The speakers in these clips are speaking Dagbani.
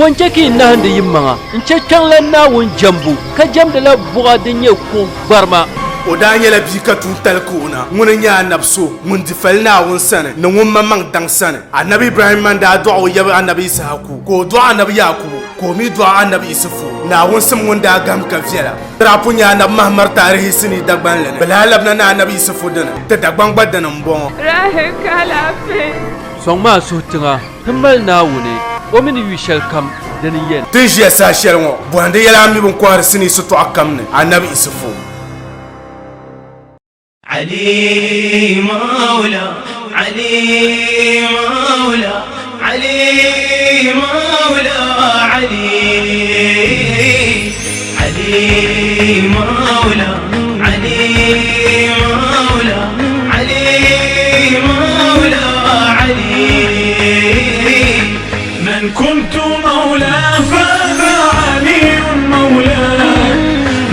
Bɔ n-chɛ ka yi nahindi yimaŋa n-chɛ kpiɔŋlan Naawuni jɛmbu, ka jɛmdila buɣa din nyɛ kuɣ gbarima? O daa nyɛla bia ka tuuntali ka o na. Ŋuni n-nyɛ anabi so ŋun di fali Naawuni sani ni ŋun maŋmaŋ daŋ sani. Anabi Ibrahimma n-daa dɔɣi o yab anabi Yisahaku, ka o dɔɣi anabi Yaakubu, ka o mi dɔɣi anabi Isufu. Naawuni sim ŋun daa gahim ka viɛla. Di daa pun nyɛ anabi Mahamar taarihi sinii Dagbanli ni. Bɛ lahi labina ni anabi Isufu dini, ti Dagbaŋ gba dini m-bɔŋɔ. Rahi ka alaafee. Sɔŋmi a suhu tiŋa ti mali Naawuni, o mi ni yu shɛlikam dini yɛn. Ti ni ʒiya saha shɛli ŋɔ, bɔhindi yɛla a mi bɛ ni kɔhiri sinii sitɔɣu kam ni, Anabi Isufu. Ali Mawla Ali Mawla Ali Mawla Ali Ali Mawla Ali Mawla Ali Mawla Ali من كنت مولاه فعلي مولاه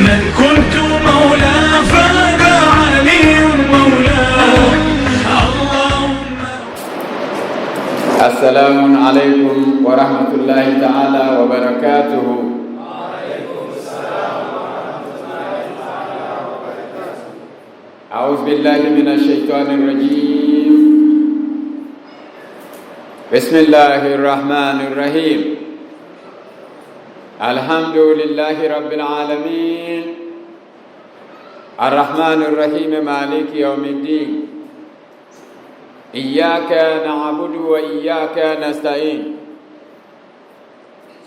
من كنت مولاه فعلي مولاه اللهم السلام عليكم ورحمة الله تعالى وبركاته. أعوذ بالله من الشيطان الرجيم. بسم الله الرحمن الرحيم. الحمد لله رب العالمين الرحمن الرحيم مالك يوم الدين. إياك نعبد وإياك نستعين.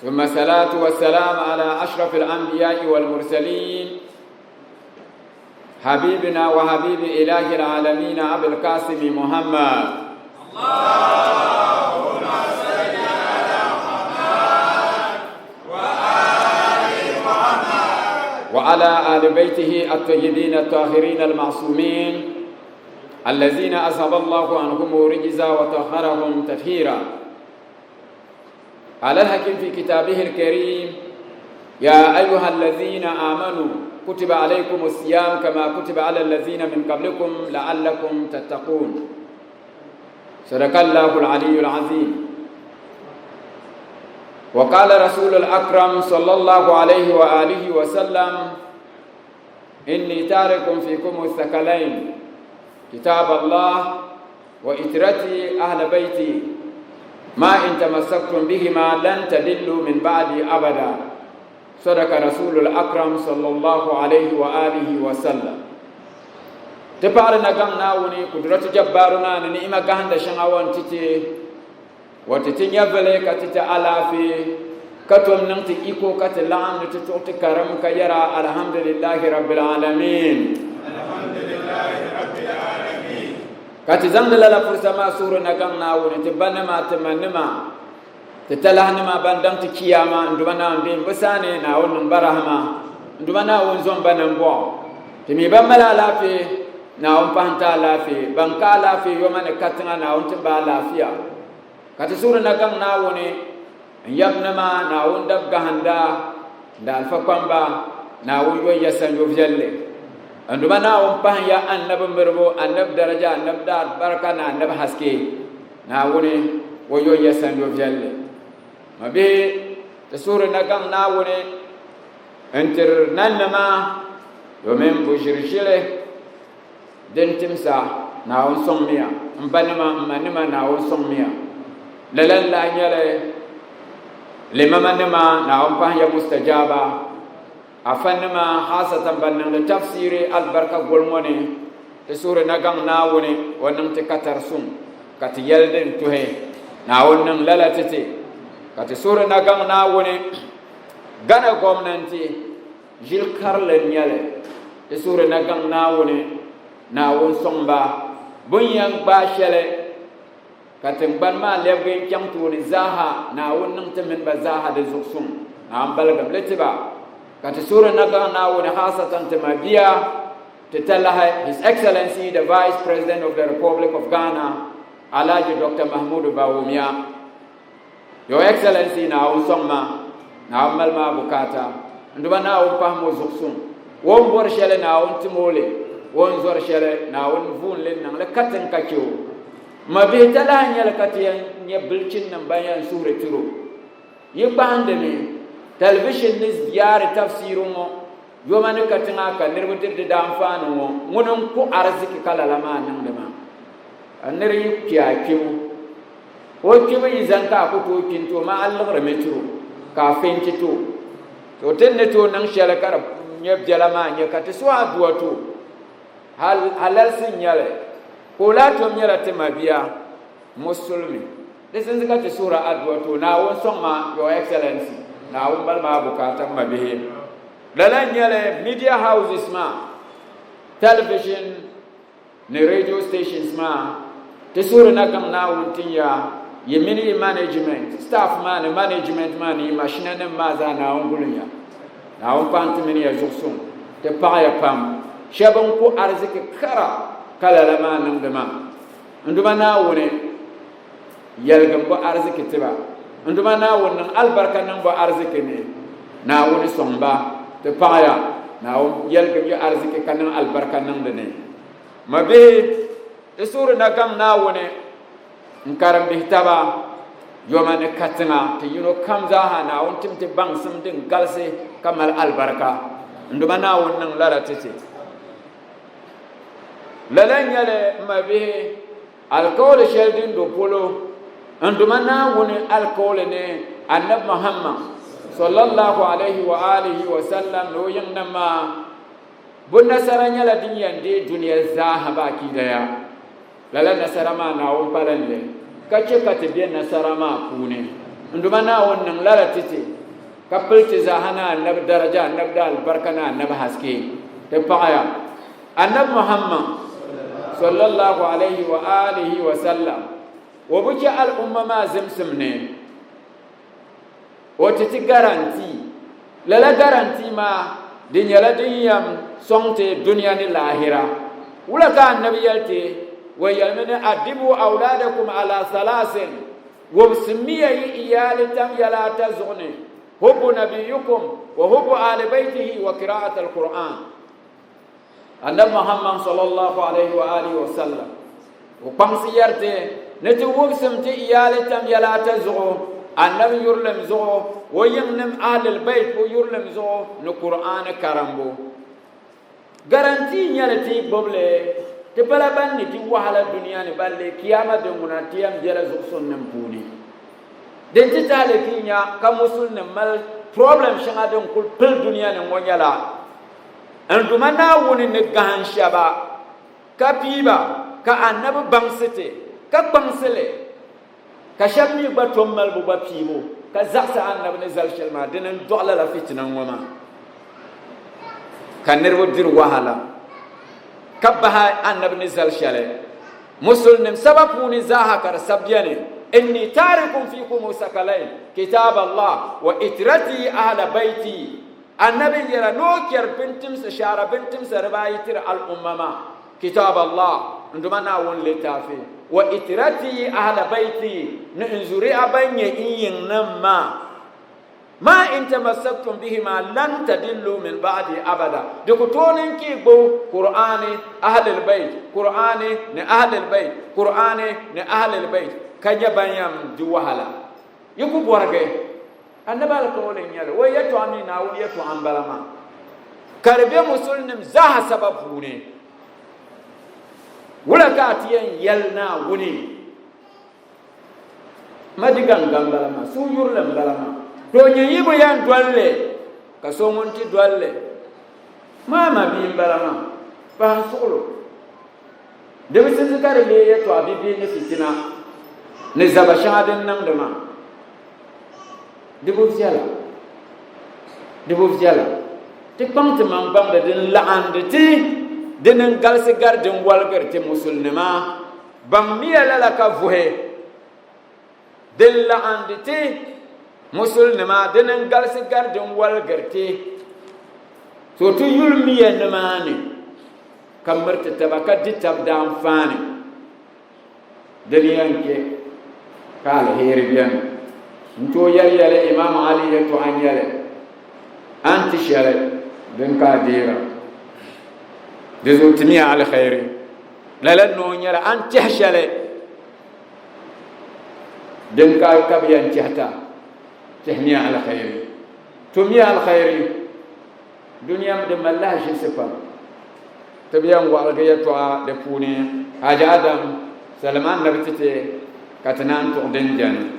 ثم الصلاة والسلام على أشرف الأنبياء والمرسلين حبيبنا وحبيب إله العالمين أبي القاسم محمد. اللهم صل على محمد وآل محمد وعلى آل بيته الطيبين الطاهرين المعصومين الذين أذهب الله عنهم رجزا وطهرهم تطهيرا. على الحكيم في كتابه الكريم: يا أيها الذين آمنوا كتب عليكم الصيام كما كتب على الذين من قبلكم لعلكم تتقون. صدق الله العلي العظيم. وقال رسول الأكرم صلى الله عليه وآله وسلم: إني تارك فيكم الثقلين، كتاب الله وإترتي أهل بيتي، ما إن تمسكتم بهما لن تدلوا من بعدي أبدا. صدق رسول الأكرم صلى الله عليه وآله وسلم. Ti paɣiri na gaŋ Naawuni kudurati jabbaaruna ni ni'ima gahinda shɛŋa wan ti ti wa ti ti nyɛvili ka ti ti alaafee ka tom niŋ ti iko ka ti laɣim ni ti tuɣi ti karim ka yɛra alhamdulillahi rabbil alamin. Ka ti zaŋdi lala fursa maa suhuri na gaŋ Naawuni ti banima, ti manima, ti talahinima ban daŋ ti kiyama n-duma Naawuni bee m-bi saani Naawuni niŋ ba rahama n-duma Naawuni zom ba nambɔɣu. Ti mi ban mali alaafee Naawuni pahi n-ti alaafee, ban ka alaafee yoma ni katiŋa Naawuni ti ba alaafiya. Ka ti suhuri na gaŋ Naawuni n yabinima Naawuni dab gahinda n da alifa kpamba Naawuni yo ya sanyo viɛlli. N duma Naawuni pahi ya annabi miribu, annabi daraja, annabi daar barika ni annabi haske. Naawuni o yo ya sanyo viɛlli. Ma bihi, ti suhuri na gaŋ Naawuni n-tiri nanima domin bɛ ʒiri ʒili din timsa. Naawuni sɔŋmiya m banima, m manima, Naawuni sɔŋmiya. Lala n-lahi nyɛli limamanima, Naawuni pahi ya mustajaaba. Afanima, haasatan ban niŋdi tafsiiri alibarika goli ŋɔ ni, ti suhuri na gaŋ Naawuni o niŋ ti katari suŋ ka ti yɛli din tuhi. Naawuni niŋ lala ti ti ka ti suhuri na gaŋ Naawuni. Ghana gomnanti ʒili karili n-nyɛli. Ti suhuri na gaŋ Naawuni, Naawuni sɔŋ ba bɛ ni yɛn gbaai shɛli ka tiŋgbani maa lɛbigi n-chaŋ tooni zaaha. Naawuni niŋ ti mini ba zaaha di zuɣusuŋ. Naawuni baligim li ti ba ka ti suhuri na gaŋ Naawuni haasatan ti mabia ti talahi His Excellency the Vice President of the Republic of Ghana Alhaji Doctor Mahmudu Bawumia. Your Excellency, Naawuni sɔŋ ma, Naawuni mali ma bukaata. N duba Naawuni pahim o zuɣusuŋ. O ni bɔri shɛli Naawuni tim o li, o ni zɔri shɛli Naawuni vuun li n-niŋ li ka tiŋ ka chɛ o. Ma bihi talahi n-nyɛli ka ti yɛn nyɛ bilichinnima ban yɛn suhiri tiri o. Yi kpahindimi television ni yaari tafsiiri ŋɔ yoma ni katiŋa ka niriba diri di daanfaani ŋɔ, ŋuni n-ku ariziki ka lala maa niŋdi maa? Ka nir yi kpi a kpibu, o kpibu yi zani ka a ku tooi kpi nti o maa, a liɣirimi ti o ka a fɛnti ti o. To ti ni tooi niŋ shɛli ka di nyɛ biɛla maa n-nyɛ ka ti suhi adua ti o. Hal halalisi n-nyɛ li ka o lahi tom nyɛla ti mabia musulimi. Di simdi ka ti suhiri adua ti o, Naawuni sɔŋ ma, Your Excellency, Naawuni mali ma a bukaata m mabihi. Lala n-nyɛ li media houses maa, television ni radio stations maa, ti suhiri na gaŋ Naawuni tin ya, yi mini yi management, staff maa ni management maa ni yi mashina nim maa zaa Naawuni gulin ya. Naawuni paɣi ti mini ya zuɣusuŋ, ti paɣiya pam. Shɛba n-ku ariziki kara ka lala maa niŋdi maa. N Duuma Naawuni, yɛligim bɔ ariziki ti ba. N Duuma Naawuni, niŋ alibarika niŋ bɔ ariziki ni. Naawuni sɔŋ ba, ti paɣiya. Naawuni yɛligim yi ariziki ka niŋ alibarika niŋ di ni. Mabihi, ti suhuri na gaŋ Naawuni n-karim bihi taba yoma ni katiŋa ti yino kam zaaha. Naawuni tim ti baŋsim din galisi ka mali alibarika. N Duuma Naawuni niŋ lala ti ti. Lala n-nyɛ li, m mabihi, alikauli shɛli din do polo n Duuma Naawuni alikauli ni Annabi Muhammad sallallahu alayhi wa alihi wa sallam ni o yiŋnim maa, bɛ nasara nyɛla din yɛn deei dunia zaaha baakidaya. Lala nasara maa Naawuni pala n-li ka chɛ ka ti be nasara maa puuni. N Duuma Naawuni niŋ lala ti ti, ka pili ti zaaha ni Annabi daraja, Annabi daalibarika ni Annabi haske. Ti paɣiya Annabi Muhammad sallallahu alayhi wa alihi wa sallam, o bi chɛ al'umma maa zimsim ni o ti ti garantii. Lala garantii maa di nyɛla din yɛn sɔŋ ti dunia ni laahira. Wula ka Annabi yɛli ti? O yɛlimi ni, Addibu awlaadakum ala salaasin, Wumsimiya yi iyaali tam yɛla ata zuɣu ni, hubbu nabiyyikum wa hubbu aali baytihi wa qira'at al-Qur'an. Annabi Muhammad sallallahu alayhi wa alihi wa sallam o kpaŋsi yɛri ti ni ti wumsim ti iyaali tam yɛla ata zuɣu, Annabi yurilim zuɣu, o yiŋnim ahlul bayt o yurilim zuɣu ni Qur'aani karimbu. Garantii nyɛli ti yi gbubi li, ti pala ban ni di wahala dunia ni balli kiyama din ŋuna ti yɛn bela zuɣusunnim puuni. Din ti tahili ti nya ka musulnim mali problem shɛŋa din kuli pili dunia ni ŋɔ nyɛla n Duuma Naawuni ni gahim shɛba ka pii ba ka Annabi baŋsi ti ka kpaŋsi li ka shɛba mi gba tom malibu gba piibu ka zaɣisi Annabi ni zali shɛli maa, dini n-dɔɣi lala fitina ŋɔ maa ka niriba diri wahala ka bahi Annabi ni zali shɛli. Musulnim saba puuni zaaha ka di sabi beni, Inni taarikum fiikum sakalain, kitaab Allah wa itrati ahla bayti. Annabi yɛra ni o chɛri bintimsa, shaara bintimsa dibaayi tiri al'umma maa, Kitaab Allah, n Duuma Naawuni litaafi, wa itrati ahla bayti, ni n zuriya ban nyɛ n yiŋnim maa. Ma in tamassaktum bihima lan tadillu min ba'di abada. Di ku tooi niŋ ka yi gbubi Kur'aani, Ahlil Bayt, Kur'aani ni Ahlil Bayt, Kur'aani ni Ahlil Bayt, ka nyɛ ban yɛn di wahala. Yi ku bɔrigi. Annabi alikauli n-nyɛ li. O yɛtɔɣa mi Naawuni yɛtɔɣa m-bala maa. Ka di be Musulinim zaaha saba puuni. Wula ka a ti yɛn yɛli Naawuni? Ma di gaŋga m-bala maa, suhuyurili m-bala maa. To nyɛ yi bi yɛn doli li, ka so ŋun ti doli li maa ma bia m-bala maa, pahi n suɣilo. Di bi simdi ka di leei yɛtɔɣa bibihi ni fitina ni zaba shɛŋa din niŋdi maa. Di bi viɛla, di bi viɛla. Ti kpaŋ ti maŋ baŋdi din laɣindi ti, dini n-galisi gari din waligiri ti musulinima. Baŋmiya lala ka vuhi din laɣindi ti musulinima dini n-galisi gari din waligiri ti. So ti yulimiya nimaani ka miriti taba ka di tab daanfaani. Dini yɛn chɛ ka aliheri beni. N tooi yɛli ya li Imam Ali yɛtɔɣa n-nyɛ li, A ni ti shɛli din ka a deera, di zuɣu timiya aliheri. Lala noo nyɛla a ni tɛhi shɛli din ka ka bɛ yɛn tɛhi ta. Tɛhimiya alkhairi, tummiya alkhairi. Dunia mi di mali lahaʒibisi pam. Ti bi yɛn waɣiligi yɛtɔɣa di puuni. Haji Adam, salima annabi ti ti ka ti naan tuɣi din beni.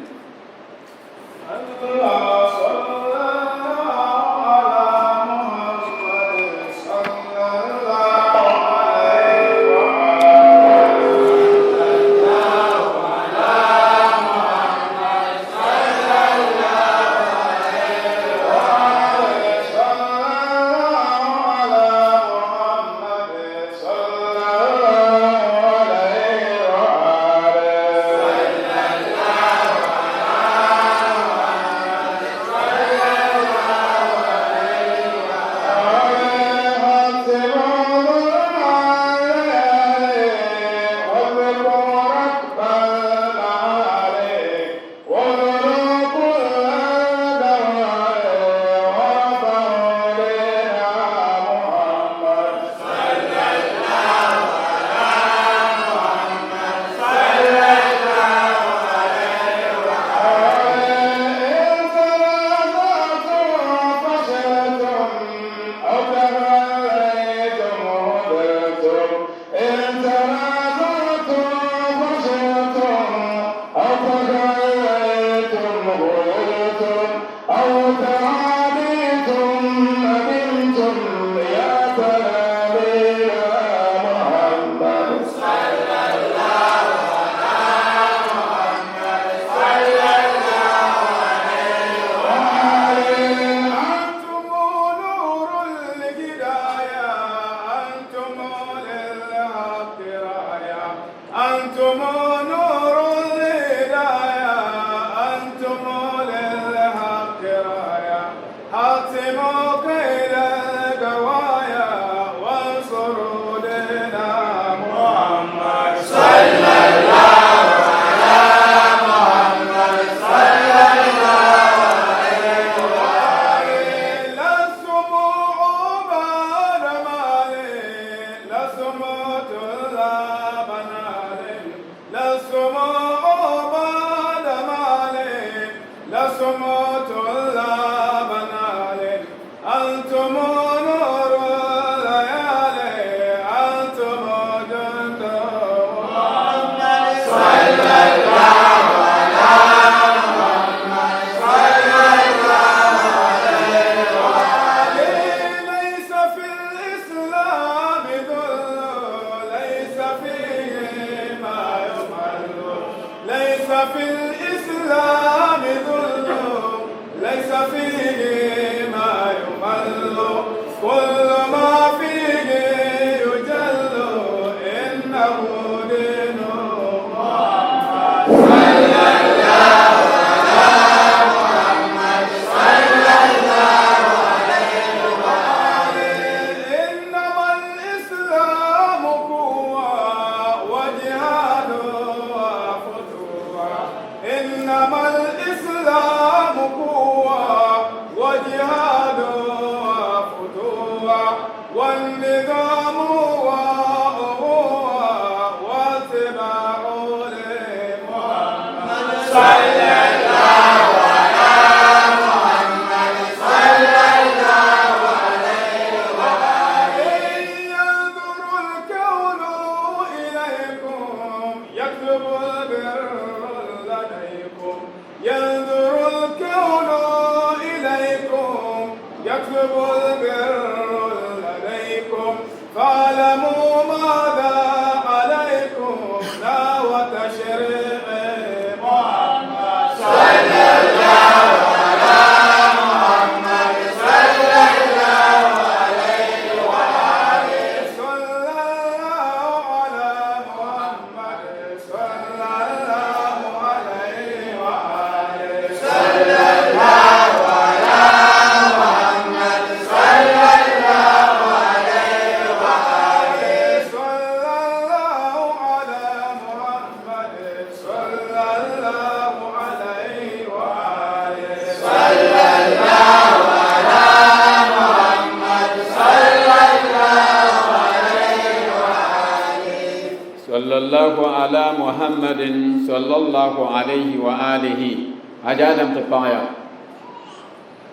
Muhammadin sallallahu alayhi wa alihi. Haji Adam ti paɣiya.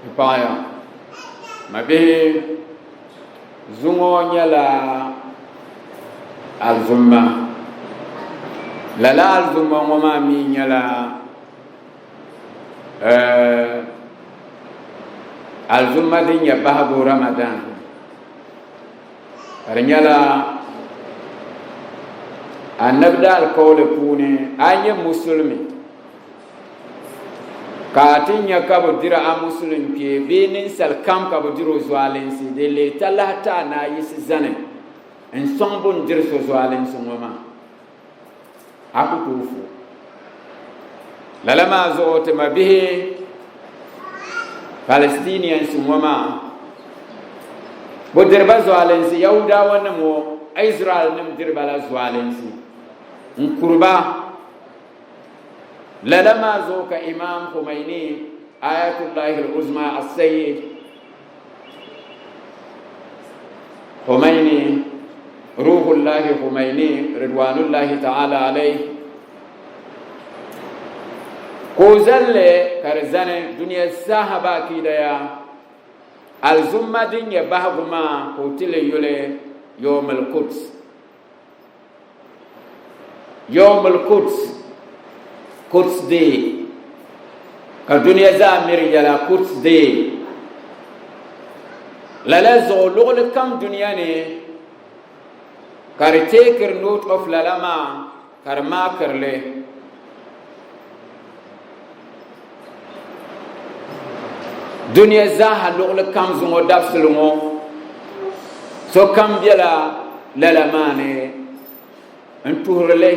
N paɣiya, mabihi, zuŋɔ nyɛla alizumma. Lala alizumma ŋɔ maa mi nyɛla alizumma din nyɛ bahigu Ramadan. Ka di nyɛla Anabi daalikauli puuni a yi nyɛ musulimi Ka a ti nya ka bɛ diri a musulin kpee bee ninsal kam ka bɛ dir o zualinsi, di leei talahi ti a ni a yiɣisi zani n-sɔŋ bɛ ni diri so zualinsi ŋɔ maa, a ku tooi fu. Lala maa zuɣu ti mabihi Palestinians ŋɔ maa, bɛ diri ba zualinsi, Yahuudawa nim ŋɔ, Israel nim diri ba la zualinsi n-kuri ba. Lala maa zuɣu ka Imam Khomeini Ayatullahi al-Uzma as-Sayyid Khomeini Ruhullahi Khomeini Ridwanullahi ta'ala alayhi ka o zalli ka di zani duniya zaaha baaki daya alizumma din nyɛ bahigu maa ka o ti li yuli Yawmul Quds. Yawm al-Quds, Quds Day, ka dunia zaa miri yɛla Quds Day. Lala zuɣu luɣili kam dunia ni ka di teekiri note of lala maa ka di maakiri li. Dunia zaaha luɣili kam zuŋɔ dabisili ŋɔ sokam bela lala maa ni n-tuhiri li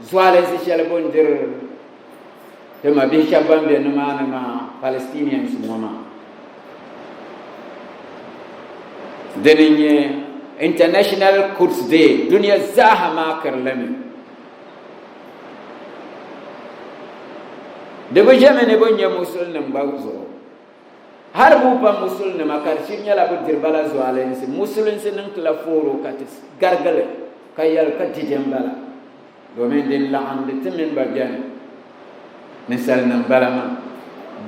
zualinsi shɛli bɛ ni diri ti mabihi shɛba ban be nimaani maa Palestinians ŋɔ maa. Dini n-nyɛ International Quds Day, dunia zaaha maakiri li mi. Di bi ʒɛmi ni bɛ nyɛ musulinima gba zuɣu. Hali bɛ pa musulinima ka di shiri nyɛla bɛ diri ba la zualinsi. Musulinsi niŋ ti la fooro ka ti garigi li ka yɛli ka dije m-bala domin din laɣindi ti mini ba beni. Ninsalinima m-bala maa.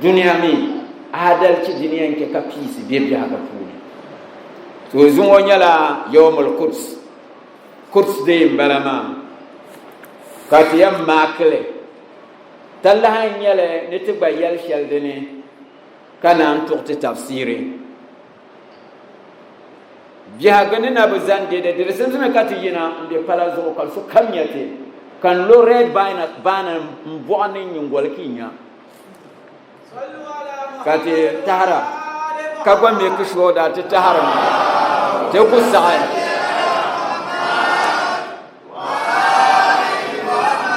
Dunia mi aadalichi dini yɛn chɛ ka peace be biɛhigu puuni. So zuŋɔ nyɛla Yawmul Quds. Quds Day m-bala maa ka ti yɛn maaki li. Talahi n-nyɛ li ni ti gba yɛli shɛli di ni ka naan tuɣi ti tafsiiri. Biɛhigu ni na bi zani dede, di di simsimi ka ti yina m-be pala zuɣu ka sokam nya ti, ka n lo red banner m-bɔɣi ni n nyiŋgoli ka yi nya ka ti tahira ka gba make sure that ti tahiri mi ti ku saɣi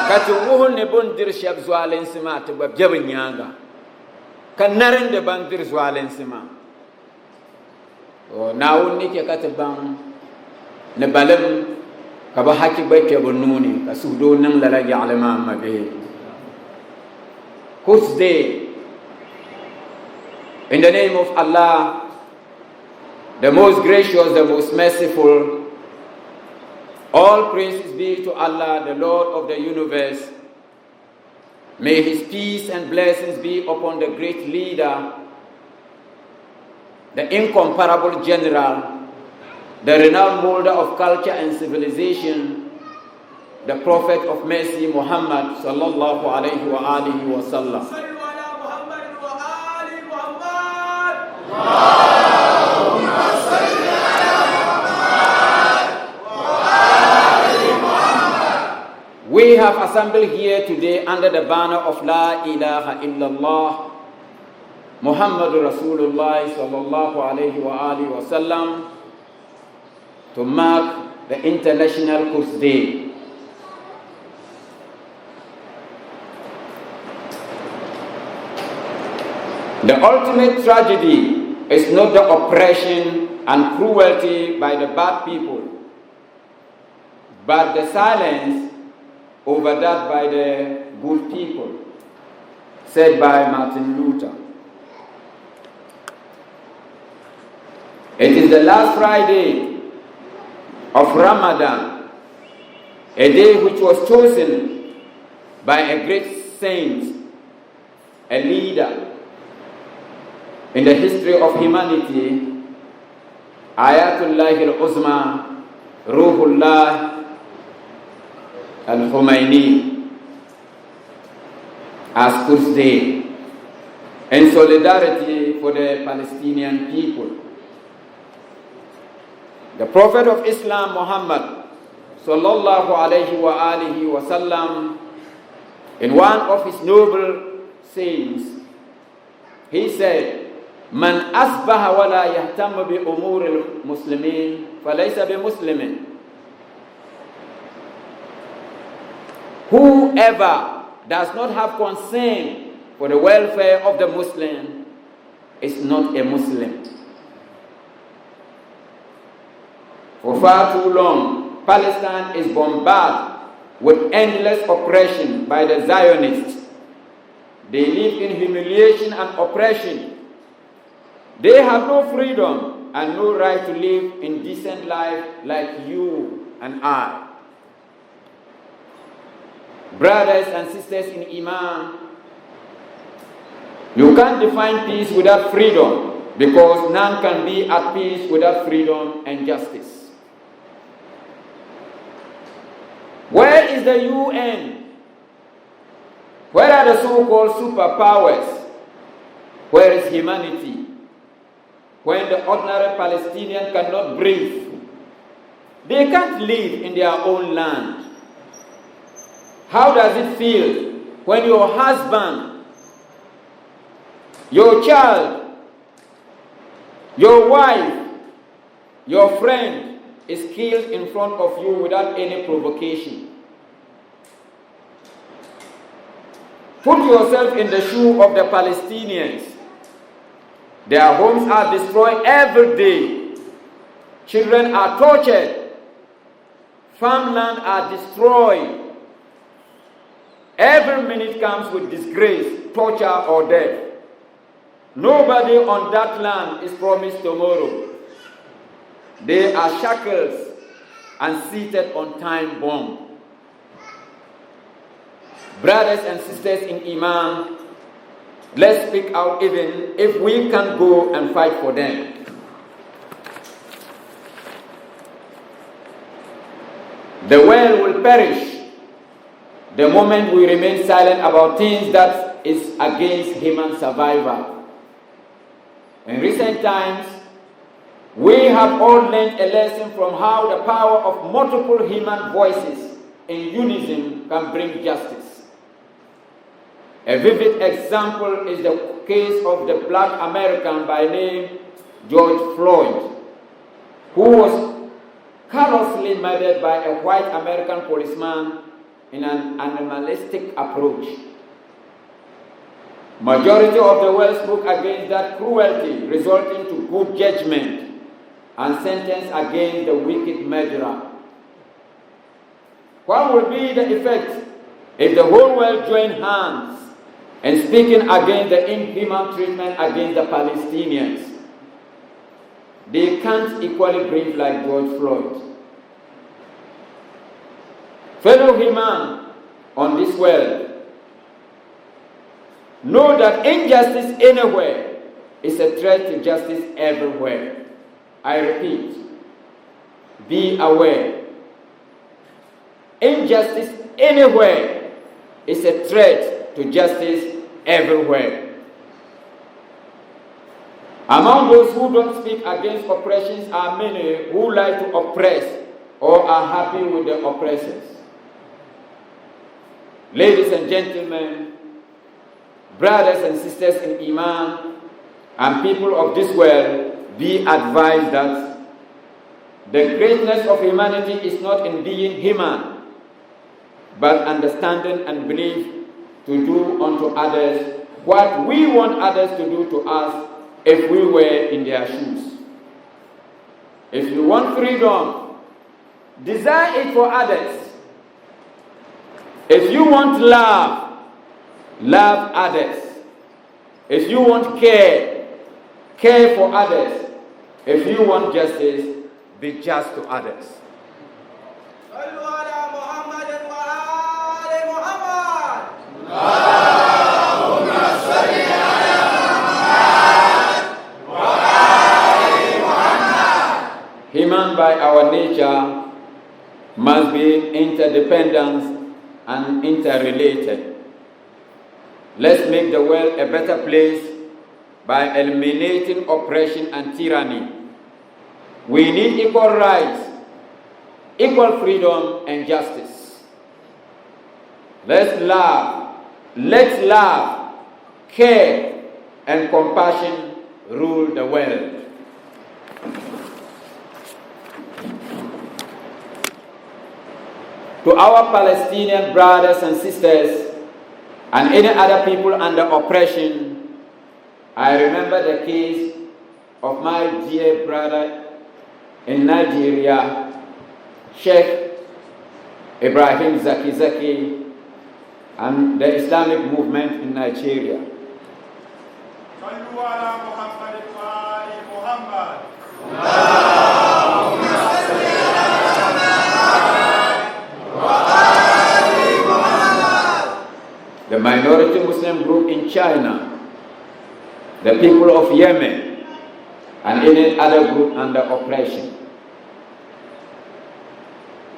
ka ti wuhi ni bɛ ni diri shɛba zualinsi maa ti gba be bɛ nyaaŋa ka narindi ban diri zualinsi maa. Naawuni ni chɛ ka ti baŋ ni balim ka bɛ hachi gba kpe bɛ nuu ni ka suhudoo niŋ lala yaɣili maa m mabihi. Quds Day In the name of Allah, the most gracious, the most merciful, all praises be to Allah, the Lord of the universe. May his peace and blessings be upon the great leader, the incomparable general, the renowned molder of culture and civilization, the prophet of mercy Muhammad sallallahu alayhi wa alihi wa sallam. We have assembled here today under the banner of La ilaha illallah Muhammad Rasulullah sallallahu alayhi wa alihi wa sallam to mark the International Quds Day. The ultimate tragedy is not the oppression and cruelty by the bad people, but the silence over that by the good people, said by Martin Luther. It is the last Friday of Ramadan, a day which was chosen by a great saint, a leader, In the history of humanity, Ayatollah al-Uzma Ruhullah al-Khomeini as Quds Day in solidarity for the Palestinian people. The Prophet of Islam, Muhammad sallallahu alayhi wa alihi wa sallam, in one of his noble sayings, he said, Man asbaha wa la yahtam bi umur al-muslimin, falaysa bi muslimin. Whoever does not have concern for the welfare of the Muslim is not a Muslim. For far too long, Palestine is bombarded with endless oppression by the Zionists. They live in humiliation and oppression. They have no freedom and no right to live in decent life like you and I. Brothers and sisters in Iman, you can't define peace without freedom, because none can be at peace without freedom and justice. Where is the UN? Where are the so-called superpowers? Where is humanity? When the ordinary Palestinian cannot breathe, they can't live in their own land. How does it feel when your husband, your child, your wife, your friend is killed in front of you without any provocation? Put yourself in the shoe of the Palestinians. Their homes are destroyed every day. Children are tortured. Farmland are destroyed. Every minute comes with disgrace, torture, or death. Nobody on that land is promised tomorrow. They are shackles and seated on time bomb. Brothers and sisters in Iman, let's speak out even if we can't go and fight for them. The world will perish the moment we remain silent about things that is against human survival. In recent times, we have all learned a lesson from how the power of multiple human voices in unison can bring justice. A vivid example is the case of the black American by name George Floyd, who was callously murdered by a white American policeman in an animalistic approach. Majority of the world spoke against that cruelty, resulting to good judgment and sentence against the wicked murderer. What will be the effect if the whole world joined hands in speaking against the inhuman treatment against the Palestinians? They can't equally breathe like George Floyd. Fellow human on this world, know that injustice anywhere is a threat to justice everywhere. I repeat, be aware. Injustice anywhere is a threat to justice everywhere. Among those who don't speak against oppressions are many who like to oppress or are happy with the oppressors. Ladies and gentlemen, brothers and sisters in Iman, and people of this world, be advised that the greatness of humanity is not in being human, but understanding and belief to do unto others what we want others to do to us if we were in their shoes. If you want freedom, desire it for others. If you want love, love others. If you want care, care for others. If you want justice, be just to others. صلوا على محمد وآل محمد. Human by our nature must be interdependent and interrelated. Let's make the world a better place by eliminating oppression and tyranny. We need equal rights, equal freedom, and justice. Let's love, let love, care, and compassion rule the world. To our Palestinian brothers and sisters and any other people under oppression, I remember the case of my dear brother in Nigeria, Sheikh Ibrahim Zakzaky, and the Islamic movement in Nigeria. صلوا على محمد وآل محمد. The minority Muslim group in China, the people of Yemen, and any other group under oppression.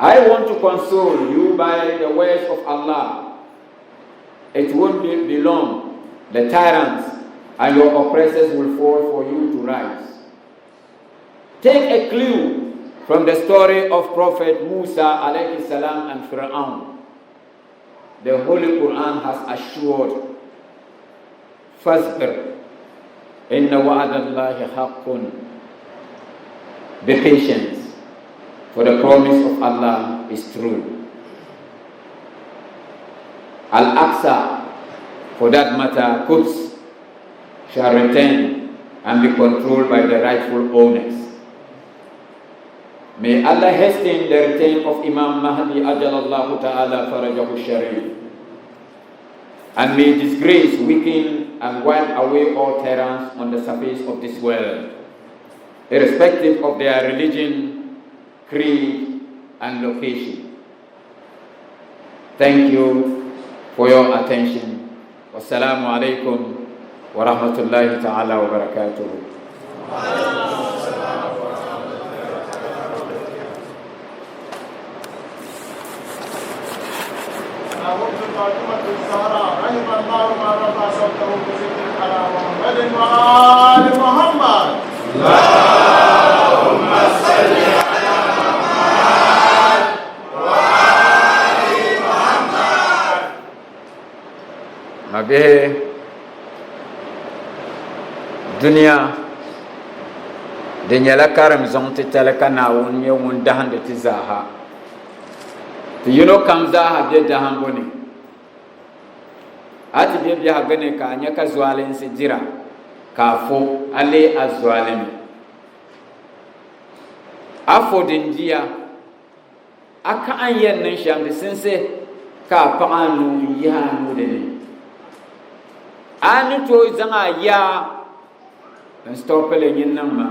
I want to console you by the words of Allah. It won't be long. The tyrants and your oppressors will fall for you to rise. Take a clue from the story of Prophet Musa alayhi salam and Fir'aun. The Holy Quran has assured, Fasbir, inna wa'adallahi haqqun. Be patient, for the promise of Allah is true. Al-Aqsa, for that matter, Quds, shall return and be controlled by the rightful owners. May Allah hasten the return of Imam Mahdi ajalallahu ta'ala farajahu sharif. And may disgrace, weaken, and wipe away all tyrants on the surface of this world, irrespective of their religion, creed, and location. Thank you for your attention. Wassalamu alaikum wa rahmatullahi ta'ala wa barakatuhu. وابن فاطمة الزهراء رحم الله من رفع صوته بذكر على محمد وآل محمد. اللهم صل على محمد وآل محمد. Mabihi, dunia di nyɛla karim zaŋ titali ka Naawuni nyɛ ŋun dahindi ti zaaha. Ti yino kam zaaha be dahimbu ni. A ti be biɛhigu ni ka a nya ka zualinsi dira, ka a fo, a leei a zualimi. A fo din diya, a ka a ni yɛn niŋ shɛm di sinsi ka a paɣ a nuu n-yihi a nuu di ni. A ni tooi zaŋ a yaa n-stɔpi li nyin niŋ ma.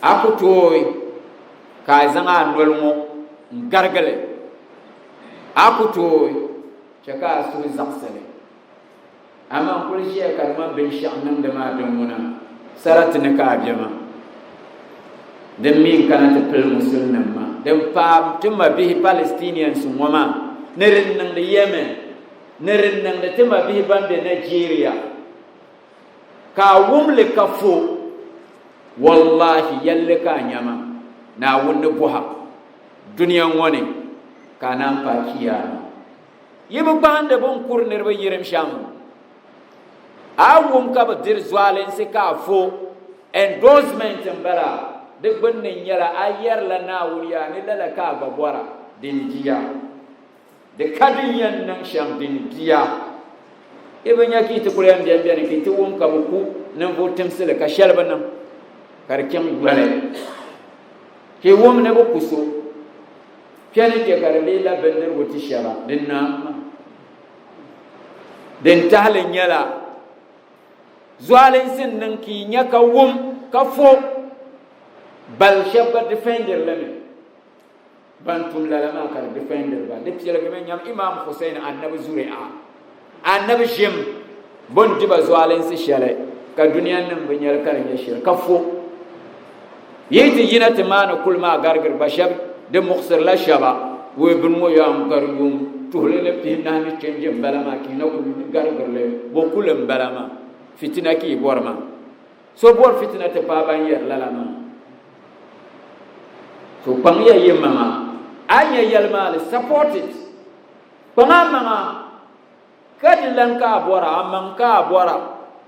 A ku tooi ka a zaŋ a noli ŋɔ n-garigi li. A ku tooi chɛ ka a suhu zaɣisi li. Amaa n kul ʒiya ka di ŋmani binshɛɣu niŋdi maa din ŋuna sarati ni ka a be maa. Din mi n-kana ti pili Musulinima maa, din paai ti mabihi Palestinians ŋɔ maa ni din niŋdi Yemen ni din niŋdi ti mabihi ban be Nigeria. Ka a wum li ka fo, wallahi yɛlli ka a nya maa, Naawuni ni bɔha dunia ŋɔ ni ka a naan paai Chiyaama. Yi bi gbahindi bɛ ni kuri niriba yirim shɛm? A wum ka bɛ diri zualinsi ka a fo, endorsement m-bala, di gbunni nyɛla a yɛrila Naawuni yaa ni lala ka a gba bɔra, din diya. Di ka din yɛn niŋ shɛm din diya. Yi bi nya ka yi ti kuli yɛn beni beni ka yi ti wum ka bɛ ku ninvuɣ timsili ka shɛli bi niŋ ka di chaŋ yoli. Ka yi wum ni bɛ ku so kpe ni kpe ka di leela bindirigu ti shɛba, di naam maa. Din tahili nyɛla zualinsi n-niŋ ka yi nya ka wum ka fo bal shɛba gba defendiri li mi. Ban tum lala maa ka di defendiri ba. Di piɛligimi nyam Imam Hussein annabi zuri'a, annabi ʒim bɛ ni di ba zualinsi shɛli ka duniya nim bi nyɛli ka di nyɛ shili ka fo. Yi ti yina ti maani kuli maa garigiri ba shɛba di muɣisirila shɛba, wee bini ŋɔ yaa n-gari yuun tuhili ni pihinahi ni chenji m-bala maa ka yi na kuli garigiri li, bo kuli m-bala maa? Fitina ka yi bɔri maa. So bɔri fitina ti paai ban yɛri lala maa. So kpaŋ ya yi maŋa, a yi nya yɛlimaali, support it. Kpaŋ a maŋa ka di lan ka a bɔra, a maŋ ka a bɔra,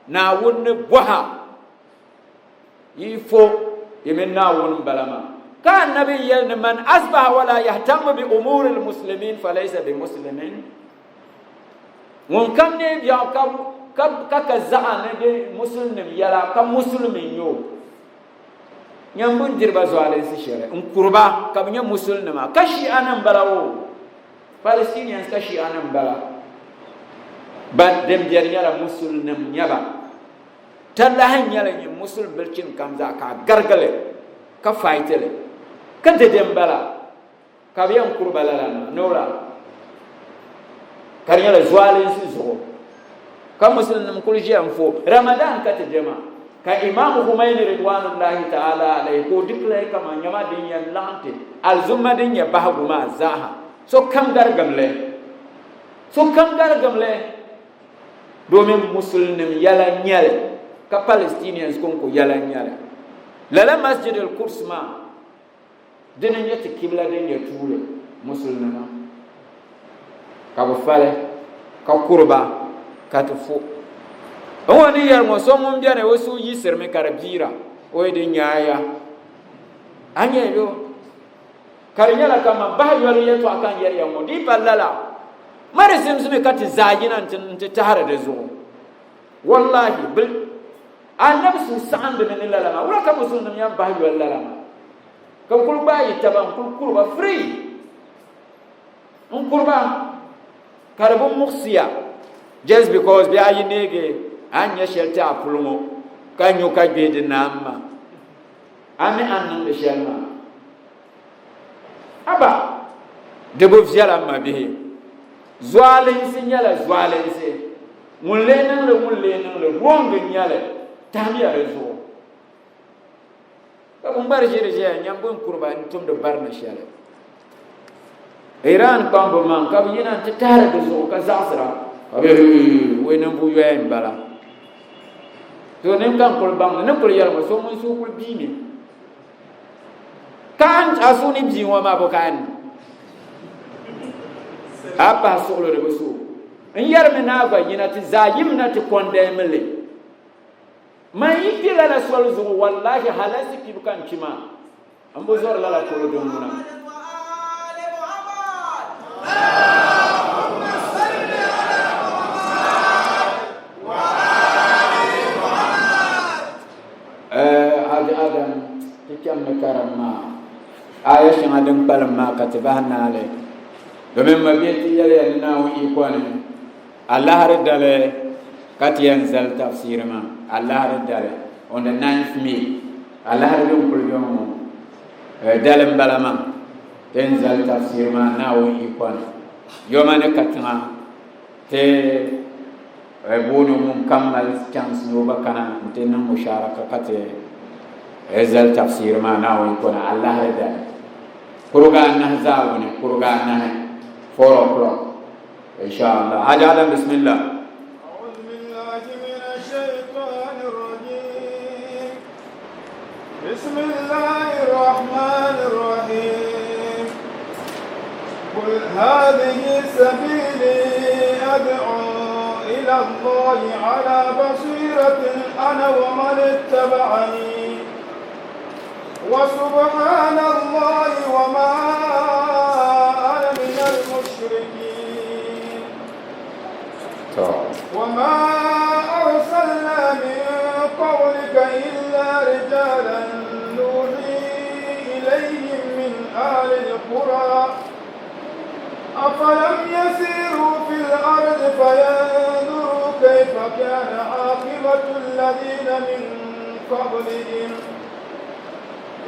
Naawuni ni bɔha. Yi fo yi mini Naawuni m-bala maa. Ka Annabi yɛli ni man asbaha wala yahtammu bi umuuri lmuslimin falaysa bi muslimin. Ŋun kam neei biɛɣu ka ka zaɣa ni di musulinim yɛla ka musulimi n-nyɛ o. Nyam bɛ ni diri ba zualinsi shɛli n-kuri ba ka bɛ nyɛ musulinima ka Shi'anim m-bala o. Palestinians ka Shi'anim m-bala. But din beni nyɛla musulinim n-nyɛ ba. Talahi n-nyɛli nyin musulim bilichini kam zaa ka a garigi li ka faiti li ka di din bala ka bɛ yɛn kuri ba lala maa ni o la ka di nyɛla zualinsi zuɣu ka musulimnim kuli ʒiya n-fo Ramadan ka ti be maa ka Imam Khumaini ridwanullahi ta'ala alayhi ka o declare kaman nyama din yɛn laɣim ti alizumma din nyɛ bahigu maa zaaha sokam garigim li sokam garigim li. Domin Musulinim yɛla n-nyɛli ka Palestinians konko yɛla n-nyɛli. Lala Masjid al-Quds maa dini n-nyɛ ti kibla din nyɛ tuuli Musulinima ka bɛ fali ka kuri ba ka ti fo. N ŋɔ ni yɛli ŋɔ so ŋun beni o suhu yiɣisirimi ka di biira o yi di nyaaya a nyɛ yo. Ka di nyɛla kaman bahi yoli yɛtɔɣa ka n yɛri ya ŋɔ, di yi pa lala, ma di zimsimi ka ti zaa yina nti tahiri di zuɣu. Wallahi, bil Annabi suhu saɣindimi ni lala maa. Wula ka Musulinim yɛn bahi yoli lala maa? Ka bɛ kul gbaai yi taba n-kul kuri ba free, n-kuri ba ka di bi muɣisiya just because bɛ a yi neegi a ni nya shɛli ti a puli ŋɔ ka nyu ka gbihi di naam maa. A mi a ni niŋdi shɛli maa? Haba! Di bi viɛla m mabihi. Zualinsi nyɛla zualinsi. Ŋun lee niŋli ŋun lee niŋli wrong n-nyɛ li. Tahimiya di zuɣu. Ka bɛ ŋmari ʒiri ʒiya nyam bɛ ni kuri ba n-tumdi barina shɛli. Iran kpaŋ bɛ maŋ ka bɛ yina nti tahiri di zuɣu ka zaɣisira ka bɛ wei ninvuɣ yoya m-bala. To nin ka n kuli baŋ ni ni kuli yɛli ŋɔ so ŋun suhu kuli biimi ka a suhu ni bii ŋɔ maa bo ka a niŋ a pahi suɣulo di bi suhu n yɛrimi ni a gba yina ti zaa yimina ti kɔndɛmi li man yi kpi lala soli zuɣu wallahi halansi kpibu ka n kpi maa n bi zɔri lala polo din ŋuna. Haji Adam ti chɛmmi karim maa aya shɛŋa din kpalim maa ka ti bahi naali domin mabia ti yɛliya ni Naawuni iko ni alahiri dali ka ti yɛn zali tafsiri maa alahiri dali on the 9th May Alahiri din kuli be ŋɔ dali m-bala maa, ti ni zali tafsiiri maa Naawuni yiko ni. Yoma ni katiŋa ti booni ŋun kam mali chance ni o gba kana nti niŋ musharaka ka ti zali tafsiiri maa Naawuni yiko ni alahiri dali. Kuriga anahi zaawuni, kuriga anahi, 4 o'clock, insha Allah. Haji Adam, bismillah. بسم الله الرحمن الرحيم قل هذه سبيلي أدعو إلى الله على بصيرة أنا ومن اتبعني وسبحان الله وما أنا من المشركين وما أرسلنا من قبلك إلا رجالا نوحي إليهم من أهل القرى أفلم يسيروا في الأرض فينظروا كيف كان عاقبة الذين من قبلهم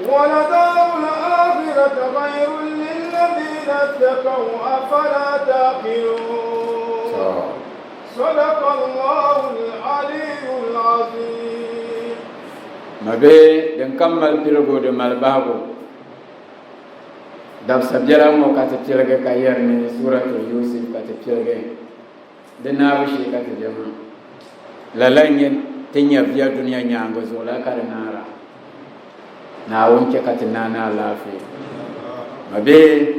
ولدار الآخرة خير للذين اتقوا أفلا تعقلون صدق الله العلي العظيم. Ma bihi, din kam mali piligu di mali bahigu. Dabisa biɛla ŋɔ ka ti piligi ka yɛri ni Suratul Yusuf ka ti piligi di naabu shee ka ti be maa. Lala n-nyɛ ti nyɛviya dunia nyaaŋa zuɣu la ka di naara. Naawuni chɛ ka ti naai ni alaafee. Ma bihi,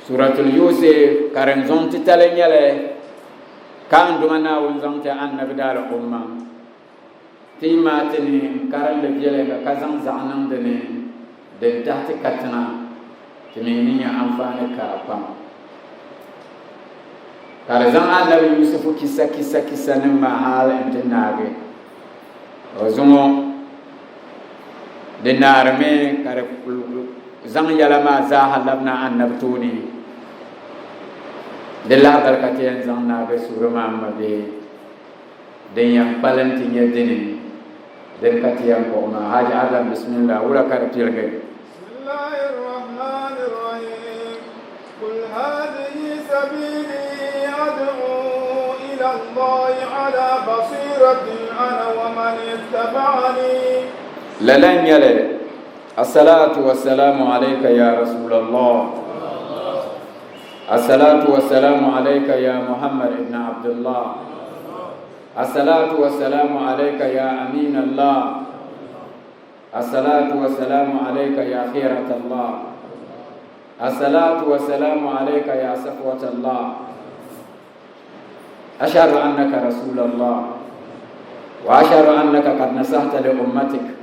Suratul Yusuf karinzuŋ titali n-nyɛ li ka n Duuma Naawuni zaŋ ti Annabi daali umma. Ti yi maai ti ni n-karinli viɛlɛŋga ka zaŋ zaɣa niŋ di ni din tahi ti katiŋa, ti mi ni nya anfaani kara pam. Ka di zaŋ Annabi Yusufu kisa kisa kisanim maa hal nti naagi o zuŋɔ. Di naarimi ka di zaŋ yɛla maa zaaha labina Annabi tooni. Di lahibali ka ti yɛn zaŋ naagi suuri maa m mabihi. Din yɛn kpalim ti nyɛ dini, din ka ti yɛn kpuɣi maa. Haji Adam bismillah, wula ka di piligi? Lala n-nyɛ li, Assalatu wassalamu alayka ya Rasulallah, Assalatu wassalamu alayka ya Muhammad ibn Abdullah. Assalatu wassalamu alayka ya Amin Allah. Assalatu wassalamu alayka ya Khirat Allah. Assalatu wassalamu alayka ya Safwat Allah. Ashhadu annaka Rasul Allah. Wa ashhadu annaka qad nasahta li ummatik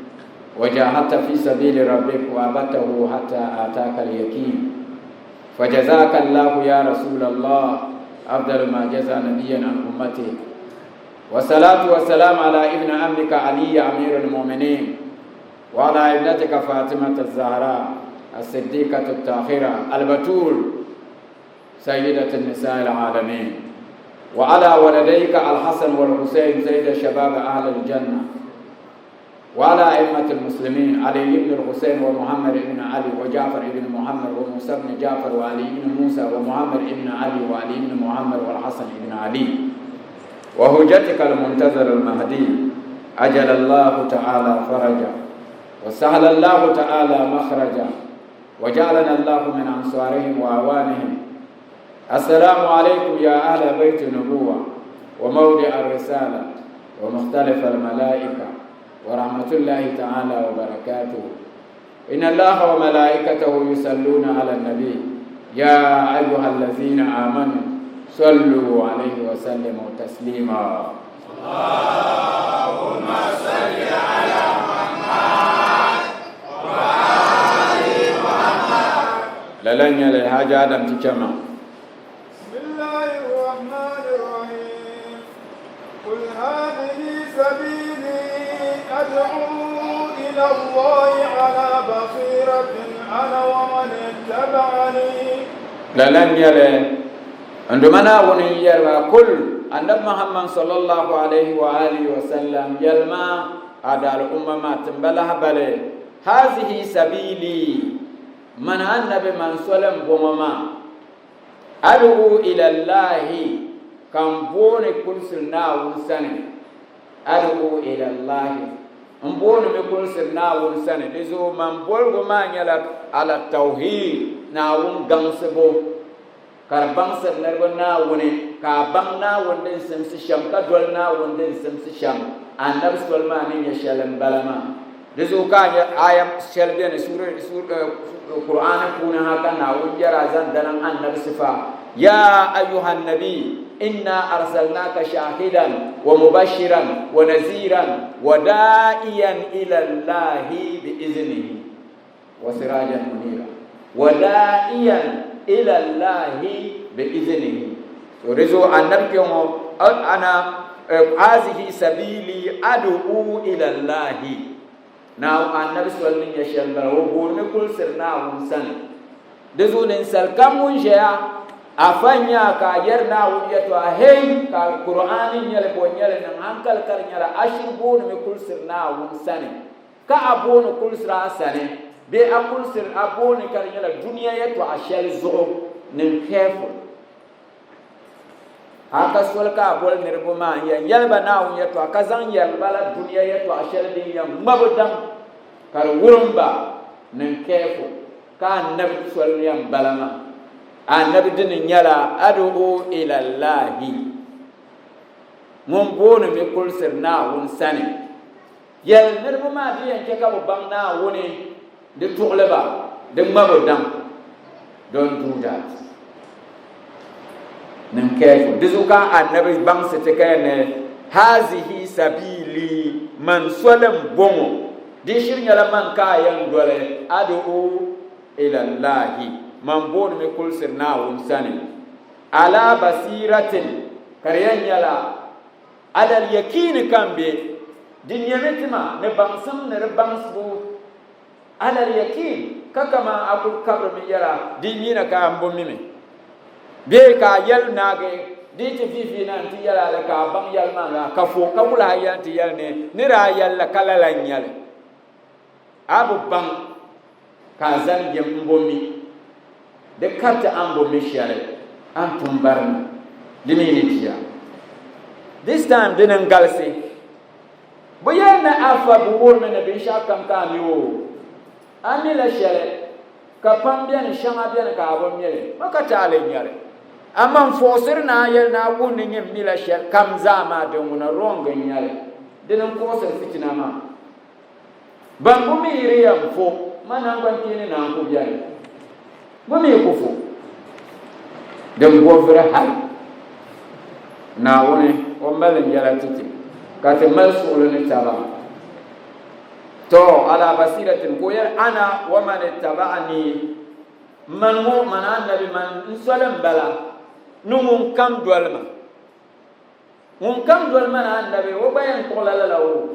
wa jahadta fi sabili rabbik wa abadtahu hatta ataka al-yaqin. فجزاك الله يا رسول الله أفضل ما جزى نبيا عن أمته والصلاة والسلام على ابن عمك علي أمير المؤمنين وعلى ابنتك فاطمة الزهراء الصديقة الطاهرة البتول سيدة النساء العالمين وعلى ولديك الحسن والحسين سيد شباب أهل الجنة وعلى أئمة المسلمين علي بن الحسين ومحمد بن علي وجعفر بن محمد وموسى بن جعفر وعلي بن موسى ومحمد بن علي وعلي بن محمد والحسن بن علي وهجتك المنتظر المهدي أجل الله تعالى فرجا وسهل الله تعالى مخرجا وجعلنا الله من أنصارهم وأعوانهم السلام عليكم يا أهل بيت النبوة وموضع الرسالة ومختلف الملائكة ورحمة الله تعالى وبركاته إن الله وملائكته يصلون على النبي يا أيها الذين آمنوا صلوا عليه وسلموا تسليما اللهم صل على محمد وآل محمد Lala n-nyɛ li, Haji Adam ti chama. بسم الله الرحمن الرحيم قل هذه سبيلي أدعو إلى الله على بصيرة أنا ومن اتبعني Lala n-nyɛ li, n Duuma Naawuni n-yɛri ba, Kul, Annabi Muhammad sallallahu alayhi wa alihi wa sallam, yɛlima a daal'umma maa, tim ba lahabali, Hazihi sabiili, Mani Annabi man soli m-bɔŋɔ maa, Ad'u ila Allahi, ka m booni kulisiri Naawuni sani, Ad'u ila Allahi, m booni mi kulisiri Naawuni sani, di zuɣu man boligu maa nyɛla ala tawhiid, Naawuni gaŋsibu, ka di baŋsiri niriba Naawuni, ka a baŋ Naawuni din simsi shɛm ka doli Naawuni din simsi shɛm, Annabi soli maa ni nyɛ shɛli m-bala maa. Di zuɣu ka a nya aaya shɛli beni Kur'aani puuni ha ka Naawuni yɛri a zaŋ daliŋ Annabi sifa, Yaa ayuha nabi, inna arsalnaaka shaahidan wa mubashiran wa naziiran wa daa'iyan ila Allahi bi iznihi wa siraajan muniira wa daa'iyan ila Allahi bi iznihi. So di zuɣu Annabi kpe ŋɔ, ana hazihi sabili ad'u ila Allahi. Naawuni Annabi soli ni nyɛ shɛli m-bala, o boorimi kulisiri Naawuni sani. Di zuɣu ninsal kam ŋun ʒɛya, afa n-nyɛ a ka a yɛri Naawuni yɛtɔɣa, hei, ka Kur'aani n-nyɛ li, bɔ n-nyɛ li, niŋ hankali ka di nyɛla a shiri boonimi kulisiri Naawuni sani. Ka a booni kulisiri a sani bee a kulisiri a booni ka di nyɛla dunia yɛtɔɣa shɛli zuɣu, niŋ careful. A ka soli ka a boli niriba maa n-yɛn yɛli ba Naawuni yɛtɔɣa, ka zaŋ yɛri ba la dunia yɛtɔɣa shɛli din yɛn ŋma bɛ daŋ ka di wurim ba. Niŋ careful ka anabi soli yɛn bala maa. Anabi dini nyɛla ad'u ila Allahi, ŋun booni mi kulisiri Naawuni sani. Yɛli niriba maa di yɛn chɛ ka bɛ baŋ Naawuni, di tuɣili ba, di ŋma bɛ daŋ. Don't do that. Niŋ careful. Di zuɣu ka Anabi baŋsi ti ka yɛli ni, Hazihi sabili, man soli m-bɔŋɔ. Di shiri nyɛla man ka a yɛn doli, ad'u ila Allahi, man booni mi kulisiri Naawuni sani, ala basiratin, ka di yɛn nyɛla Alal yakiini ka m be, di nyɛmi ti ma ni baŋsim ni di baŋsibu. Alal yakiin ka kaman a kul kabirimi yɛra di mi na ka a m-bo mi mi bee ka a yɛli naagi di yi ti viivii na nti yɛl a li ka a baŋ yɛlimaŋli a ka fo ka wula a yɛli nti yɛli ni ni daa yɛli la ka lala n-nyɛ li. A bi baŋ ka a zani yim m-bo mi di kariti a ni bo mi shɛli a ni tum barina di mi ni bia. This time dini n-galisi. Bɛ yɛli ni afa bi wuhirimi ni binshɛɣu kam ka a mi o. A mi la shɛli ka pam beni shɛŋa beni ka a bi mi li. Ma ka taali n-nyɛ li. Amaa n-fuɣisiri ni a yɛli ni a wuhi ni nyin mi la shɛli kam zaa maa din ŋuna wrong n-nyɛ li. Dini n-kuɣisiri fitina maa. Ban bi mi yi di yɛn fo ma naŋgbankpeeni naan ku beni. Bɛ mi ku fo din bɔviri hal. Naawuni o mali n yɛla ti ti, ka ti mali suɣili ni taba. Tɔ! Alaa basiratin, ka o yɛli, Ana wa man ittaba'ani, mani ŋɔ, mani Annabi, mani n soli m-bala ni ŋun kam doli ma. Ŋun kam doli mani Annabi, o gba yɛn kpuɣila lala o.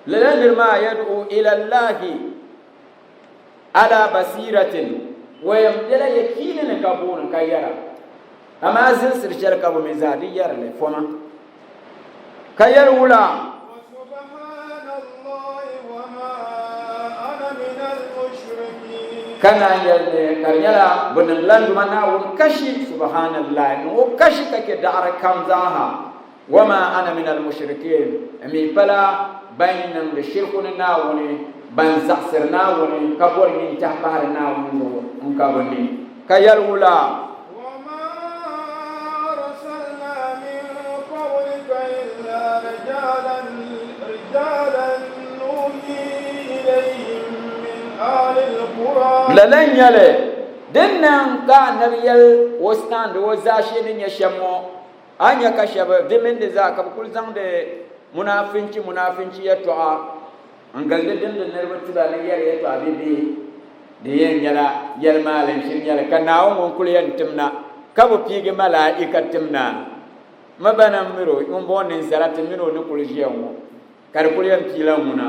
Lala niri maa yad'u ila Allahi ala basiratin, o yɛn bela yakiini ni ka booni ka yɛra. Amaa zilsiri shɛli ka bɛ mi zaa di yɛri li foma. Ka yɛli wula? Ka naan yɛli ni ka di nyɛla bɛ niŋdila n Duuma Naawuni kashi, Subhaanallahi, niŋ o kashi ka chɛ daɣiri kam zaaha. Wama ana minal mushrikiin, n mi pala ban niŋdi shirku ni Naawuni, ban zaɣisiri Naawuni ka bɔri nyintahi pahiri Naawuni zuɣu, n ka bɛ ni. Ka yɛli wula? Wama arsalna min qablika illa rijalan nuhi ilayhim min ahlil qura. Lala n-nyɛ li, din niŋ ka Anabi yɛli o stand o zaashee ni nyɛ shɛm ŋɔ, a ni nya ka shɛba di mini di zaa ka bɛ kuli zaŋdi munaafinchi munaafinchi yɛtɔɣa N-gilindi dimdi niriba tiba ni yɛri yɛtɔɣa bibihi, di yɛn nyɛla yɛlimaali n-shiri nyɛli ka Naawuni ŋun kuli yɛn tim na, ka bi piigi malaika tim na. M ba na m-miri o, ŋumbɔŋɔ ninsala ti mini o ni kuli ʒiya ŋɔ, ka di kuli yɛn piila ŋuna.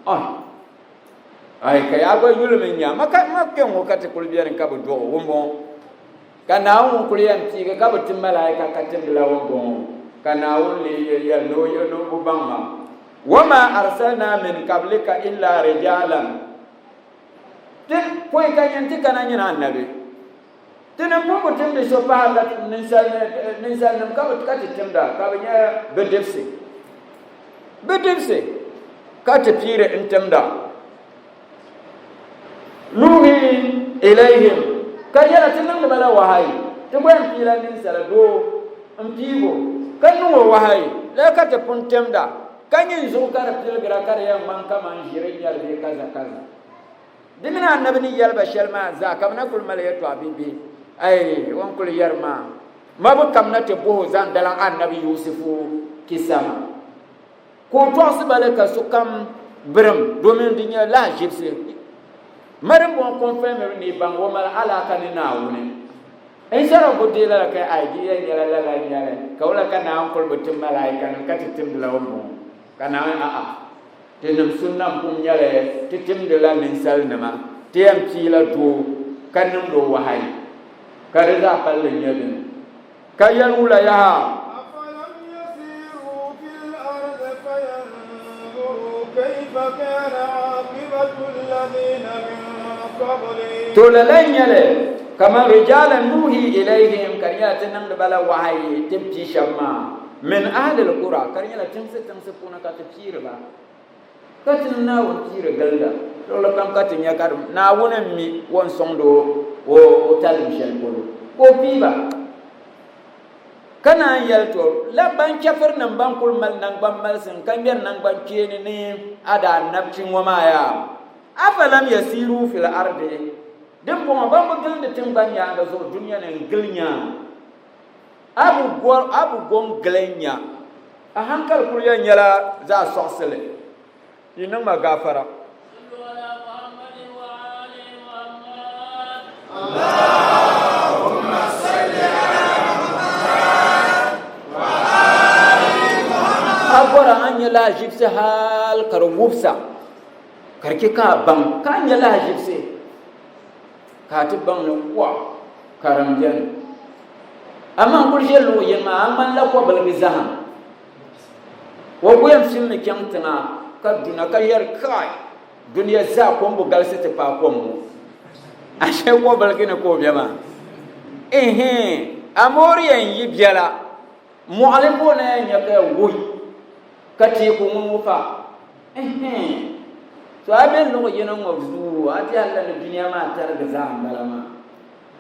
Ɔh! Ai, ka yaa gba yulimi n-nya ma ka ma kpe ŋ-ŋɔ ka ti kuli beni ka bi dɔɣ o, ŋumbɔŋɔ. Ka Naawuni ŋun kuli yɛn piigi ka bi tim malaika ka timdila ŋumbɔŋɔ, ka Naawuni lee yɛli ni o ni o bi baŋ ma. Wama arsalna min qablika illa rijalan, Ti pɔi ka nyin ti kana nyini Annabi, ti ni pun bi timdi so pahirila ninsalinim ka ka ti timda ka bɛ nyɛ bidibsi, bidibsi ka ti piiri n-timda. Nuhi ilayhim, ka yɛla ti niŋdi ba la wahayi, ti gba yɛn piila ninsala doo m-piig o ka niŋ o wahayi, lala ka ti pun timda, ka nyin zuɣu ka di piligira ka di yɛn ŋmani kaman ʒiri n-nyɛ li bee kaza kaza. Di mini Annabi ni yɛli ba shɛli maa zaa ka bɛ na kuli mali yɛtɔɣa bibihi, Ai, o ni kuli yɛri maa, ma bi kamna ti bɔh o zaŋ daliŋ Annabi Yusifu kisa maa. Ka o tɔɣisi ba li ka sokam birim domin di nyɛ lahaʒibisi. Ma dimbɔŋɔ kɔnfɛmiri ni yi baŋ o mali alaaka ni Naawuni. Instead of bɛ deei lala ka ai di yɛn nyɛla lala n-nyɛli ka wula ka Naawuni kuli bi tim malaikanim ka ti timdila o m-bɔŋɔ? Ka Naawuni a'a tinim sunna m-pun nyɛli ti timdila ninsalinima ti yɛn piila doo ka niŋdi o wahayi ka di zaa palli n-nyɛ dini. Ka yɛli wula yaha? Afalam yasiru fil ardi fayanzuru kayfa kana aqibatu alladhina min qablihim. To lala n-nyɛ li, Kaman rijalan nuhi ilayhim, ka di nyɛla ti niŋdi ba la wahayi ti ni pii shɛba maa, min ahlil qura, ka di nyɛla tiŋsi tiŋsi puuni ka ti piiri ba, ka ti ni Naawuni piiri gilinda luɣili kam ka ti nya ka di Naawuni m-mi o ni sɔŋdi o o talim shɛli polo ka o pii ba. Ka naan yɛli to, La ban chɛfirinim ban kul mali naŋgban malisim ka ŋmɛri naŋgban kpeeni ni a daanabchi ŋɔ maa yaa? Afalam yasiru fil ardi, Dimbɔŋɔ ban bi gilindi tiŋgbani nyaaŋa zuɣu dunia ni n-gili nya a bi a bi go n-gili nya a haŋkali kul yɛn nyɛla zaɣ sɔɣisili. Yi niŋ ma gaafara. A bɔra a ni nya lahaʒibisi hal ka di wubisa. Ka di chɛ ka a baŋ ka a nya lahaʒibisi, ka a ti baŋ ni kuɣa karim beni. Amaa n kul ʒe luɣ yini maa, a ŋmanila kɔbiligi zahim. O ku yɛn fimmi chaŋ tiŋa ka duna ka yɛri, Kai! Dunia zaa kom bi galisi ti paai kom ŋɔ. Ashe kɔbiligi ni ka o be maa. Ihin! Amaa o di yɛn yi biɛla, mɔɣili ka o na yɛn nya ka yɛn wuhi ka teeku ŋun ŋɔ fa. Ihin! To a be luɣ yini ŋɔ zuɣu, a ti yɛli ni dunia maa tarigi zaa m-bala maa.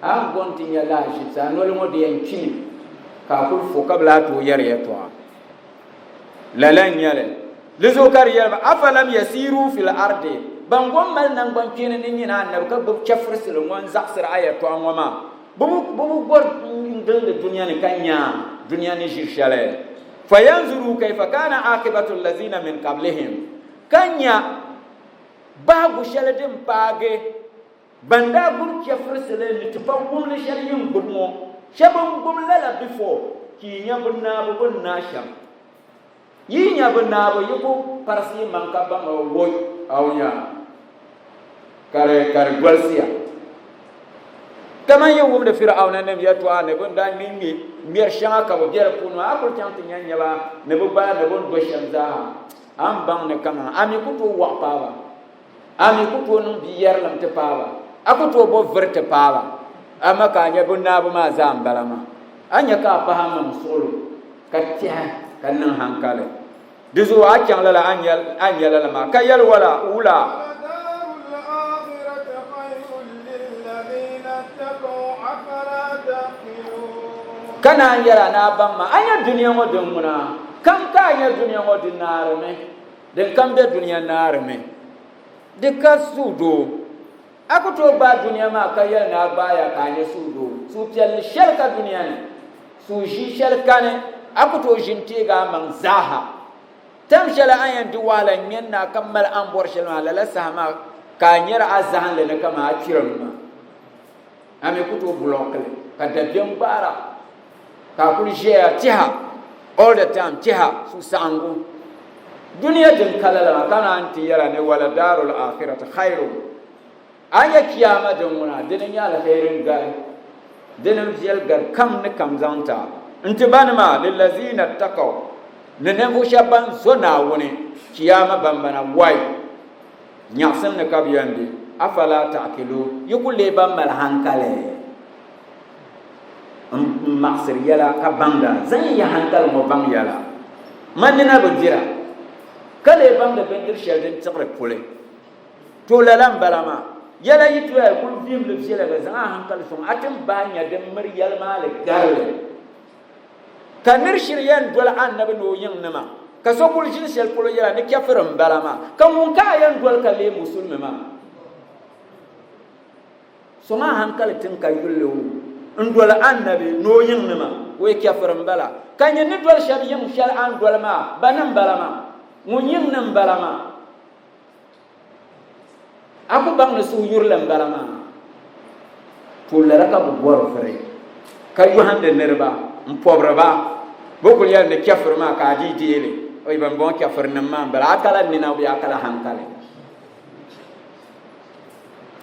A ni go nti nya lahaʒibisi, a noli ŋɔ di yɛn kpimi ka a kul fo ka bi lahi tooi yɛri yɛtɔɣa. Lala n-nyɛ li. Di zuɣu ka di yɛli ba, Afalam yasiru fil ardi, ban go m-mali naŋgbankpeeni ni nyini Annabi ka gbubi chɛfurisili ŋɔ n-zaɣisiri a yɛtɔɣa ŋɔ maa, bɛ bi gɔri n-gilindi dunia ni ka nya dunia ni ʒiri shɛli. Fayanzuru kaifa kana akibatu allazina min qablihim, ka nya bahigu shɛli din paagi ban daa gbubi chɛfurisili ni tipawumli shɛli yi ni gbubi ŋɔ. Shɛba n-gbubi lala before ka yi nya bɛ naabu bɛ ni naai shɛm. Yi nya bɛ naabu yi ku parisi yi maŋ ka baŋ o woi a o nya ka di ka di dolisiya. Kaman yi wumdi Fir'auna nim yɛtɔɣa ni bɛ ni daa ŋme ŋme ŋmɛri shɛŋa ka bɛ be di puuni maa, a kul chaŋ ti nya nya ba ni bɛ gbaai ni bɛ ni do shɛm zaaha, a ni baŋ ni kaman a mi ku tooi wɔɣ paai ba, a mi ku tooi niŋ bia yɛrilim ti paai ba, a ku tooi bo vuri ti paai ba, amaa ka a nya bɛ naabu maa zaa m-bala maa. A nya ka a pahi a maŋ suɣilo ka tɛhi ka niŋ haŋkali. Di zuɣu a chaŋ lala a ni nya lala maa, ka yɛli wala, Wula? Ka naan yɛli a ni a baŋ ma, a nya dunia ŋɔ din ŋuna? Kam ka a nya dunia ŋɔ di naarimi, din kam be dunia naarimi, di ka suhudoo. A ku tooi gbaai dunia maa ka yɛli ni a gbaaya ka a nya suhudoo. Suhupiɛlli shɛli ka dunia ni, suhuʒii shɛli kani, a ku tooi ʒini teegi a maŋ zaaha. Tam shɛli a ni yɛn di wahala ŋ-ŋmɛn ni a ka mali a ni bɔri shɛli maa, lala saha maa ka a nyari a zahinli ni kaman a kpirim maa. A mi ku tooi bulɔɔki li ka dabiɛm gbaar a ka a kuli ʒiɛya tɛha all the time, tɛha suhusaɣiŋgu. Dunia din ka lala maa ka naan ti yɛla ni wala daarul akhirati khairun. A nya kiyaama din ŋuna, dini n-nyɛ alheri n-gari, dini n-viɛli gari kam ni kam zaŋ ti a. N-ti banima, lillazina ttakaw, ni ninvuɣ shɛba ban zo Naawuni, kiyaama bambana wai, nyaɣisim ni ka bɛ yɛn be, afala ta'qiluun, yi ku leei ban mali haŋkali m-maɣisiri yɛla ka baŋda, zaŋ yi haŋkali ŋɔ baŋ yɛla. Man nina bi dira, ka leei baŋdi bindir shɛli din tiɣiri puli. To lala m-bala maa. Yɛla yi toya yi kul vihim li viɛla ka zaŋ a haŋkali sɔŋ a ti ni bahi nya din miri yɛlimaali garili. Ka nir shiri yɛn doli annabi ni o yiŋnima, ka so kul ʒini shɛli polo yɛla ni chɛfiri m-bala maa, ka ŋun ka a yɛn doli ka leei musulimi maa? Sɔŋ a haŋkali tiŋ ka yuli li o n-doli annabi ni o yiŋnima, o yi chɛfiri m-bala. Ka nyin ni doli shɛba yiŋ shɛli a ni doli maa, ba ni m-bala maa? Ŋun yiŋ ni m-bala maa? A ku baŋ ni suhuyurili m-bala maa. To lala ka bɛ bɔri vuri, ka yɔhindi niriba m-pɔbiri ba. Bɛ kul yɛli ni chɛfiri maa ka a dii deei li. Oi, bɛmbɔŋɔ chɛfirinim maa m-bala. A kala nina bee a kala haŋkali?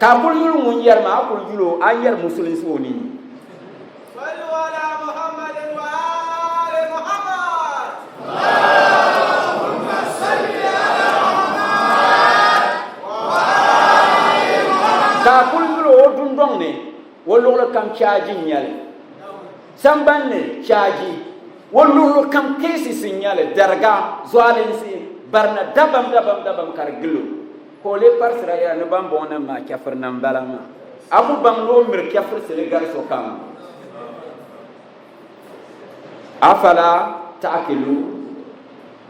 Ka a kul yuli ŋun yɛri maa, a kul yul o, a ni yɛri musulinsi o ni. Sallu ala Muhammadin wa ali Muhammad. Allahumma salli ala Muhammad wa ali Muhammad. Ka a kul yul o o dundɔŋ ni. O luɣili kam chaaji n-nyɛ li. Samban ni chaaji, o luɣili kam cases n-nyɛ li, dariga, zualinsi, barina dabam dabam dabam ka di gili o. Ka o lee parisira yɛra ni bambɔŋɔnim maa chɛfirinim m-bala maa. A ku baŋ ni o miri chɛfirisili gari sokam. Afala ta'akilu,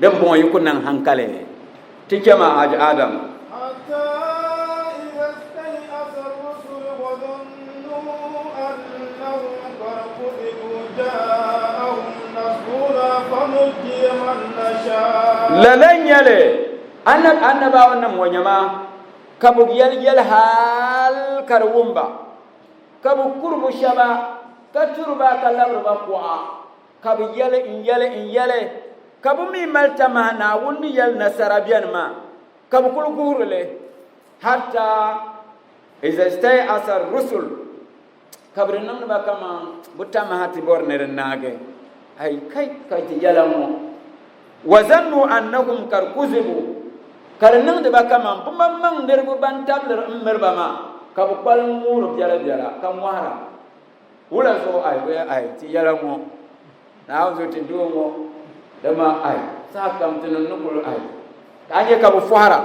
din bɔŋɔ yi ku niŋ hankali ti chɛ ma Haji Adam. Lala n-nyɛ li, annabawa nim ŋɔ nyama ka bɛ yɛli yɛli hal ka di wum ba. Ka bɛ kuri bɛ shɛba, ka turi ba ka labiri ba kuɣa, ka bɛ yɛli, N-yɛli, n-yɛli, ka bɛ mi mali tamaha Naawuni ni yɛli nasara beni maa, ka bɛ kuli guhiri li, hatta iza stay'asa ar-rusul, ka bɛ di niŋdi ba kaman bɛ tamaha ti bɔri ni di naagi, Ai kai, ka ti yɛla ŋɔ, wa zannu annahum kad kuzibu, ka di niŋdi ba kaman bɛ maŋmaŋ niriba ban tabiliri m-miri ba maa, ka bɛ kpalim ŋuuri biɛlabiɛla ka ŋɔhira. Wula zuɣu ai bɛ ai ti yɛla ŋɔ, Naawuni zo ti doo ŋɔ, dama ai saha kam tinim ni kul ai ka a nya ka bɛ fɔhira,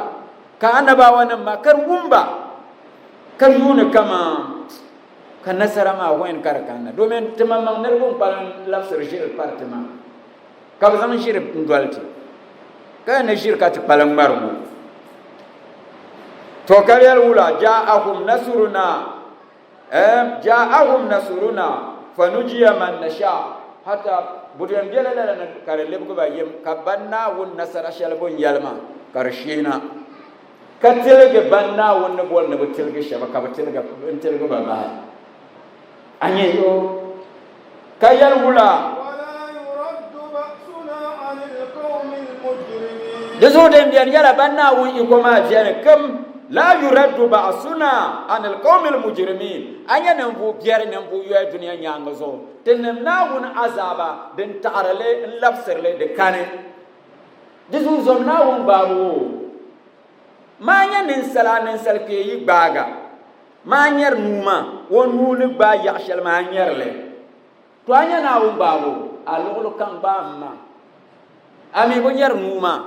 ka annabawanim maa ka di wum ba, ka yuuni kaman ka nasara maa when ka di kanna, domin ti maŋmaŋ niriba n-kpalim labisiri ʒiri pari ti maa. Ka bɛ zaŋ ʒiri n-doli ti, ka yɛn ni ʒiri ka ti kpalim ŋmari ŋɔ. To ka yɛli wula, Ja'ahum nasuruna, eh, ja'ahum nasuruna fanujiya man nasha, hata budiɛm bela lala ni ka di libigi ba yim, ka ban Naawuni nasara shɛli bɛ ni yɛli maa ka di sheena, ka tiligi ban Naawuni ni boli ni bɛ tiligi shɛba ka bɛ tiligi, n-tiligi ba bahi. A nyɛ yo ka yɛli wula? Di zuɣu din beni nyɛla ban Naawuni iko maa beni kim la yuraddu ba'suna anil qawmil mujrimin. A nya ninvuɣ biɛri ninvuɣ yoya dunia nyaaŋa zuɣu, tinim Naawuni azaaba din taɣiri li n-labisiri li di kani. Di zuɣu zom Naawuni gbaabu o. Maa nya ninsal a ninsal kpee yi gbaaga. Maa nyari nuu maa, o nuu ni gbaai yaɣ shɛli maa, a nyari li. To a nya Naawuni gbaabu, a luɣili kam gbaai m ma. A mi bi nyari nuu maa,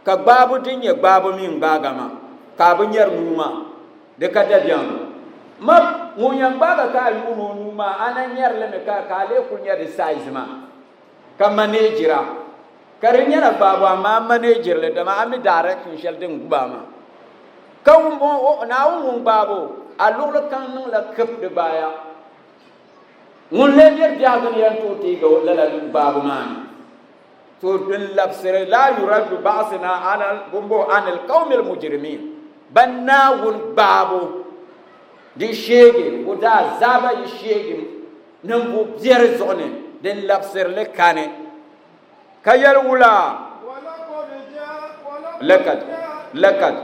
ka gbaabu din nyɛ gbaabu mi n-gbaaga maa, ka a bi nyari nuu maa, di ka dabiɛm. Ma ŋun yɛn gbaaga ka a yuuni o nuu maa, a na nyari li mi ka a lee kuli nya di size maa, ka manejira. Ka di nyɛla gbaabu amaa manejiri li dama a mi direction shɛli din gubi a maa. Ka ŋun Naawuni ŋun gbaab o, a luɣili kam niŋla kip di gbaaya. Ŋun lee beri biɛhigu ni yɛn tooi teegi o lala gbaabu maa ni. To din labisiri laa yuraddu ba'sina ala bumbo anil qawmil mujrimin ban Naawuni gbaabu di sheegi o daa zaaba yi sheegi ninvuɣ biɛri zuɣu ni din labisiri li kani. Ka yɛli wula? Lakad, lakad.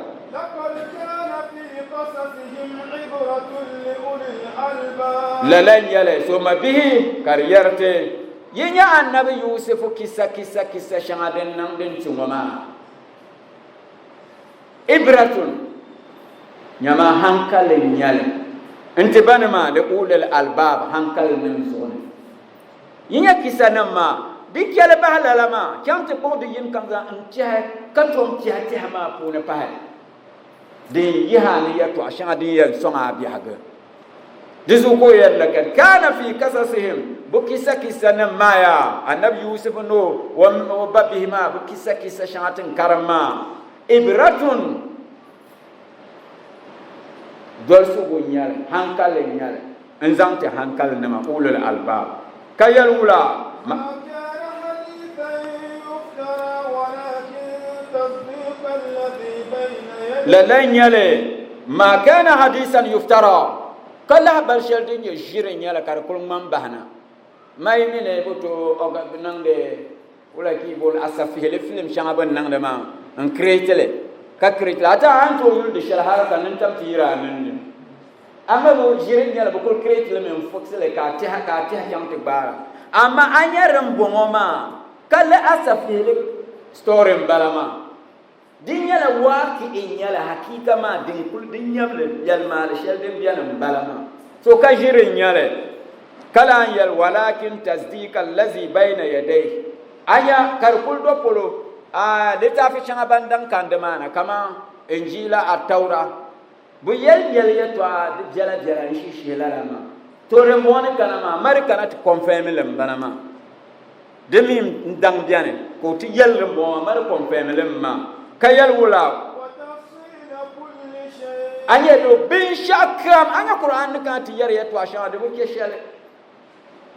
Lala n-nyɛli, so mabihi ka di yɛri ti, Yi nya Annabi Yusifu kisa kisa kisa shɛŋa din niŋ din tu ŋɔ maa? Ibratun, nyama hankali n-nyɛli n-ti banima li ulil albaab hankalinim zuɣu ni. Yi nya kisanim maa, di chɛli bahi lala maa, chaŋ ti kpuɣi di yini kam zaa n-tɛhi ka tom tɛhi tɛha maa puuni pahi din yihi a ni yɛtɔɣ shɛŋa din yɛn sɔŋ a biɛhigu. Di zuɣu ka o yɛli, Lakad kaana fii kasasihim, bɛ kisa kisanim maa yaa, Anabi Yusuf ni o ba bihi maa, bɛ kisa kisa shɛŋa ti ni karim maa, ibratun, dolisigu n-nyɛ li, hankali n-nyɛ li. N zaŋ ti hankalinima, ulul albaab, ka yɛli wula, Ma. Lala n-nyɛ li, Ma kana hadisan yuftara, ka lahibali shɛli din nyɛ ʒiri n-nyɛ li ka di kuli ŋma m-bahi na. Ma yi mi ni bɛ tooi niŋdi wula ka yi booni asafihili filim shɛŋa bɛ ni niŋdi maa n-create li, ka create li. A ti a ni tooi yuli di shɛli hali ka nintam ti yiri a nini ni. Amaa bɛ ʒiri n-nyɛli bɛ kuli create li mi n-fix li ka a tɛha ka a tɛha chaŋ ti gbaara. Amaa a nya din bɔŋɔ maa ka li asafihili story m-bala maa. Di nyɛla waaki'i n-nyɛli hakiika maa din kuli di nyamli yɛlimaali shɛli din beni m-bala maa. So ka ʒiri n-nyɛli, ka lan yɛli, Walakin tasdiika allazi bayna yadayhi. Anya ka di kuli do polo, a litaafi shɛŋa ban daŋ kandi maa na, kaman Injiila, Attaura, bɛ yɛli yɛli yɛtɔɣa di biɛla biɛla n-shihi shihi lala maa. To dimbɔŋɔ ni kana maa, mali kana ti confirm li m-bala maa. Di mi n-daŋ beni ka o ti yɛli dimbɔŋɔ maa, mali confirm li m-maa. Ka yɛli wula? A nya do binshɛɣu kam, a nya Qur'an ni kana ti yɛri yɛtɔɣa shɛŋa di bi chɛ shɛli.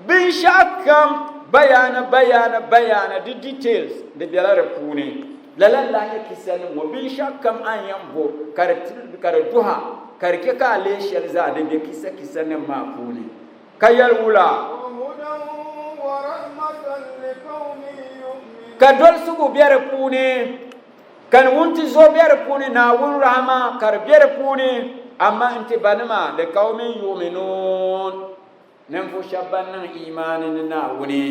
Binshɛɣu kam bayaana bayaana bayaana di details di bela di puuni. Lala n-lahi nyɛ kissanim ŋɔ, binshɛɣu kam a ni yɛn bo ka di ka di duha ka di chɛ ka a leei shɛli zaa di be kissa kissanim maa puuni. Ka yɛli wula? Ka dolsigu be di puuni. Ka ni wuntizo be di puuni, Naawuni rahama ka di be di puuni, amaa n-ti banima, liqawmin yu'minuun, ninvuɣ shɛba ban niŋ iimaani ni Naawuni.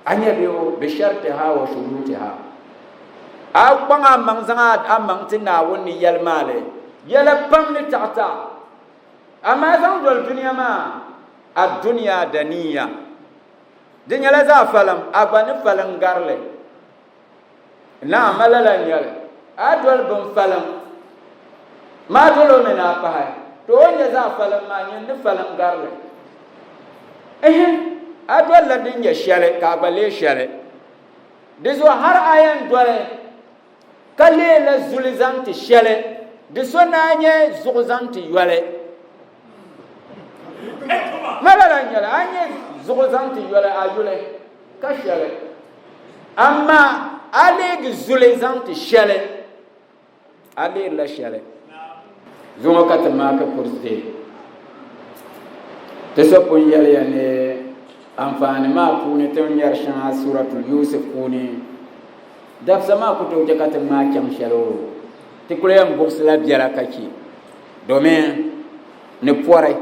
A nya bɛ o, bishartiha wa shurutiha. A kpaŋ a maŋ zaŋ a maŋ ti Naawuni ni yɛlimaali yɛla pam ni taɣitaɣi, amaa zaŋ doli dunia maa, ad-dunya daniya, di nyɛla zaɣ faliŋ, a gba ni faliŋ gari li. Naam, ma lala n-nyɛ li. A doli bin faliŋ maa doli o mi ni a pahi, to o ni nyɛ zaɣ faliŋ maa, nyin ni faliŋ gari li. Ihi, a dolila din nyɛ shɛli ka a gba leei shɛli. Di zuɣu har a yɛn doli ka leela zuli zaŋ ti shɛli, di so ni a nyɛ zuɣu zaŋ ti yoli. Ma lala n-nyɛ li, a nyɛ zuɣu zaŋ ti yoli a yuli ka shɛli. Amaa a leegi zuli zaŋ ti shɛli, a leerila shɛli. Zuŋɔ ka ti maaki Quds Day. Ti so pun yɛliya ni anfaani maa puuni ti ni nyari shɛŋa Suratul Yusuf puuni, dabisa maa ku tooi chɛ ka ti ŋmaai chaŋ shɛli o, ti kuli yɛn buɣisila biɛla ka chɛ domin ni pɔri.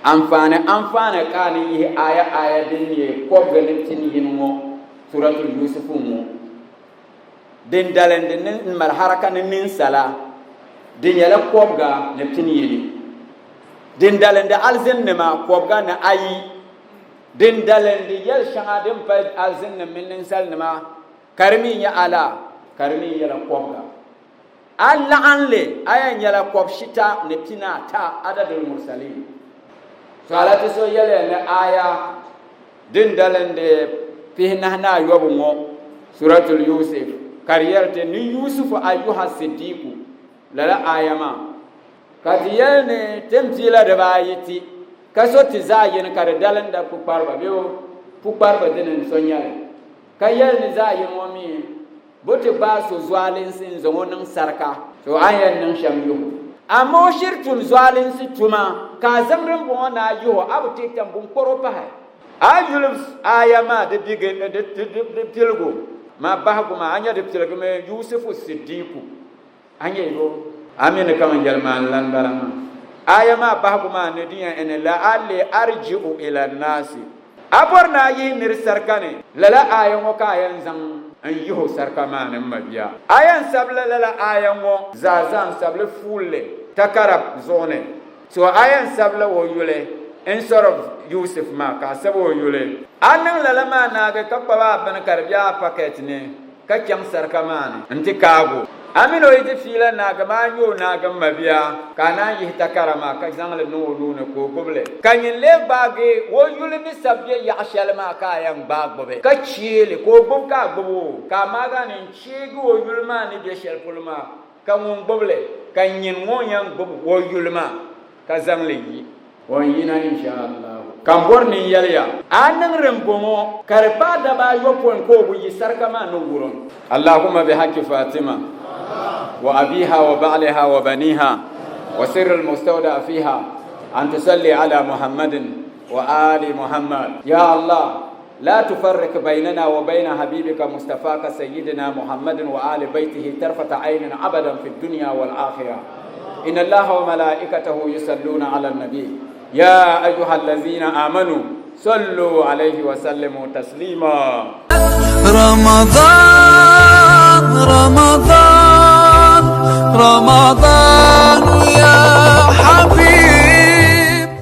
Anfaani anfaani ka a ni yihi aya aya din nyɛ kɔbiga ni pin yini ŋɔ Suratul Yusuf ŋɔ din dalindi ni n mali haraka ni ninsala di nyɛla kɔbiga ni pin yini din dalindi alizinnima kɔbiga ni ayi din dalindi yɛl shɛŋa din pali alizinnim mini ninsalinima ka di mi nyɛ ala ka di mi nyɛla kɔbiga. A laɣinli a yɛn nyɛla kɔbishita ni pinaata adadul mursalin. So ala ti so yɛliya ni aya din dalindi pihinahi ni ayɔbu ŋɔ, Suratul Yusuf, ka di yɛli ti ni Yusufu ayyuha siddiku, lala aya maa ka ti yɛli ni ti ni piila dibaayi ti ka so ti zaɣ yini ka di dalinda pukpariba bee pukpariba dini n-so nyɛli ka yɛli ni zaɣ yini ŋɔ mi Bɛ ti gbaai so zualinsi n-zaŋ o niŋ sarika. So a ni yɛn niŋ shɛm yuhi o. Amaa o shiri tum zualinsi tuma, ka a zaŋ dimbɔŋɔ na a yuhi o, a bi teei tam binkɔro pahi. A yuli aaya maa di piligu maa bahigu maa, a nya di piligimi Yusufu Siddiku. A nya yo? A mi ni kaman yɛlimaŋli lan bala maa. Aaya maa bahigu maa ni di yɛn ni, La'alli arji'u ila nnaasi. A bɔri ni a yihi nir sarika ni? Lala aaya ŋɔ ka a yɛn zaŋ n-yihi o sarika maa ni m mabia. A yɛn sabila lala aaya ŋɔ zaa zaa n-sabili fuulli takara zuɣu ni. So a yɛn sabila o yuli instead of Yusuf maa ka a sabi o yuli. A niŋ lala maa naagi ka kpabi a bini ka di be a packet ni ka chaŋ sarika maa ni nti kaag o. A mini o yi ti fiila naagi maa n-nyɛ o naagi m mabia, ka a naan yihi takara maa ka zaŋ li niŋ o nuu ni ka o gbubi li. Ka nyin lee gbaagi o yuli ni sabi be yaɣ shɛli maa ka a yɛn gbaai gbubi, ka cheei li ka o gbubi ka a gbubi o, ka a maagi a ni n-cheegi o yuli maa ni be shɛli polo maa, ka ŋun gbubi li, ka nyin ŋɔ yɛn gbubi o yuli maa ka zaŋ li yi. O ni yina inshaallahu. Ka m bɔri ni n yɛli ya, a niŋ din bɔŋɔ, ka di paai daba ayopɔin ka o bi yi sarika maa ni wurim. Allahumma bi haqqi Fatima wa abiha wa ba'liha wa baniha wa sirri al-mustawda'a fiha an tusalli ala Muhammadin wa ali Muhammad. Ya Allah, لا تفرق بيننا وبين حبيبك مصطفاك سيدنا محمد وآل بيته طرفة عين أبدا في الدنيا والآخرة. إن الله وملائكته يصلون على النبي يا أيها الذين آمنوا صلوا عليه وسلموا تسليما. رمضان رمضان.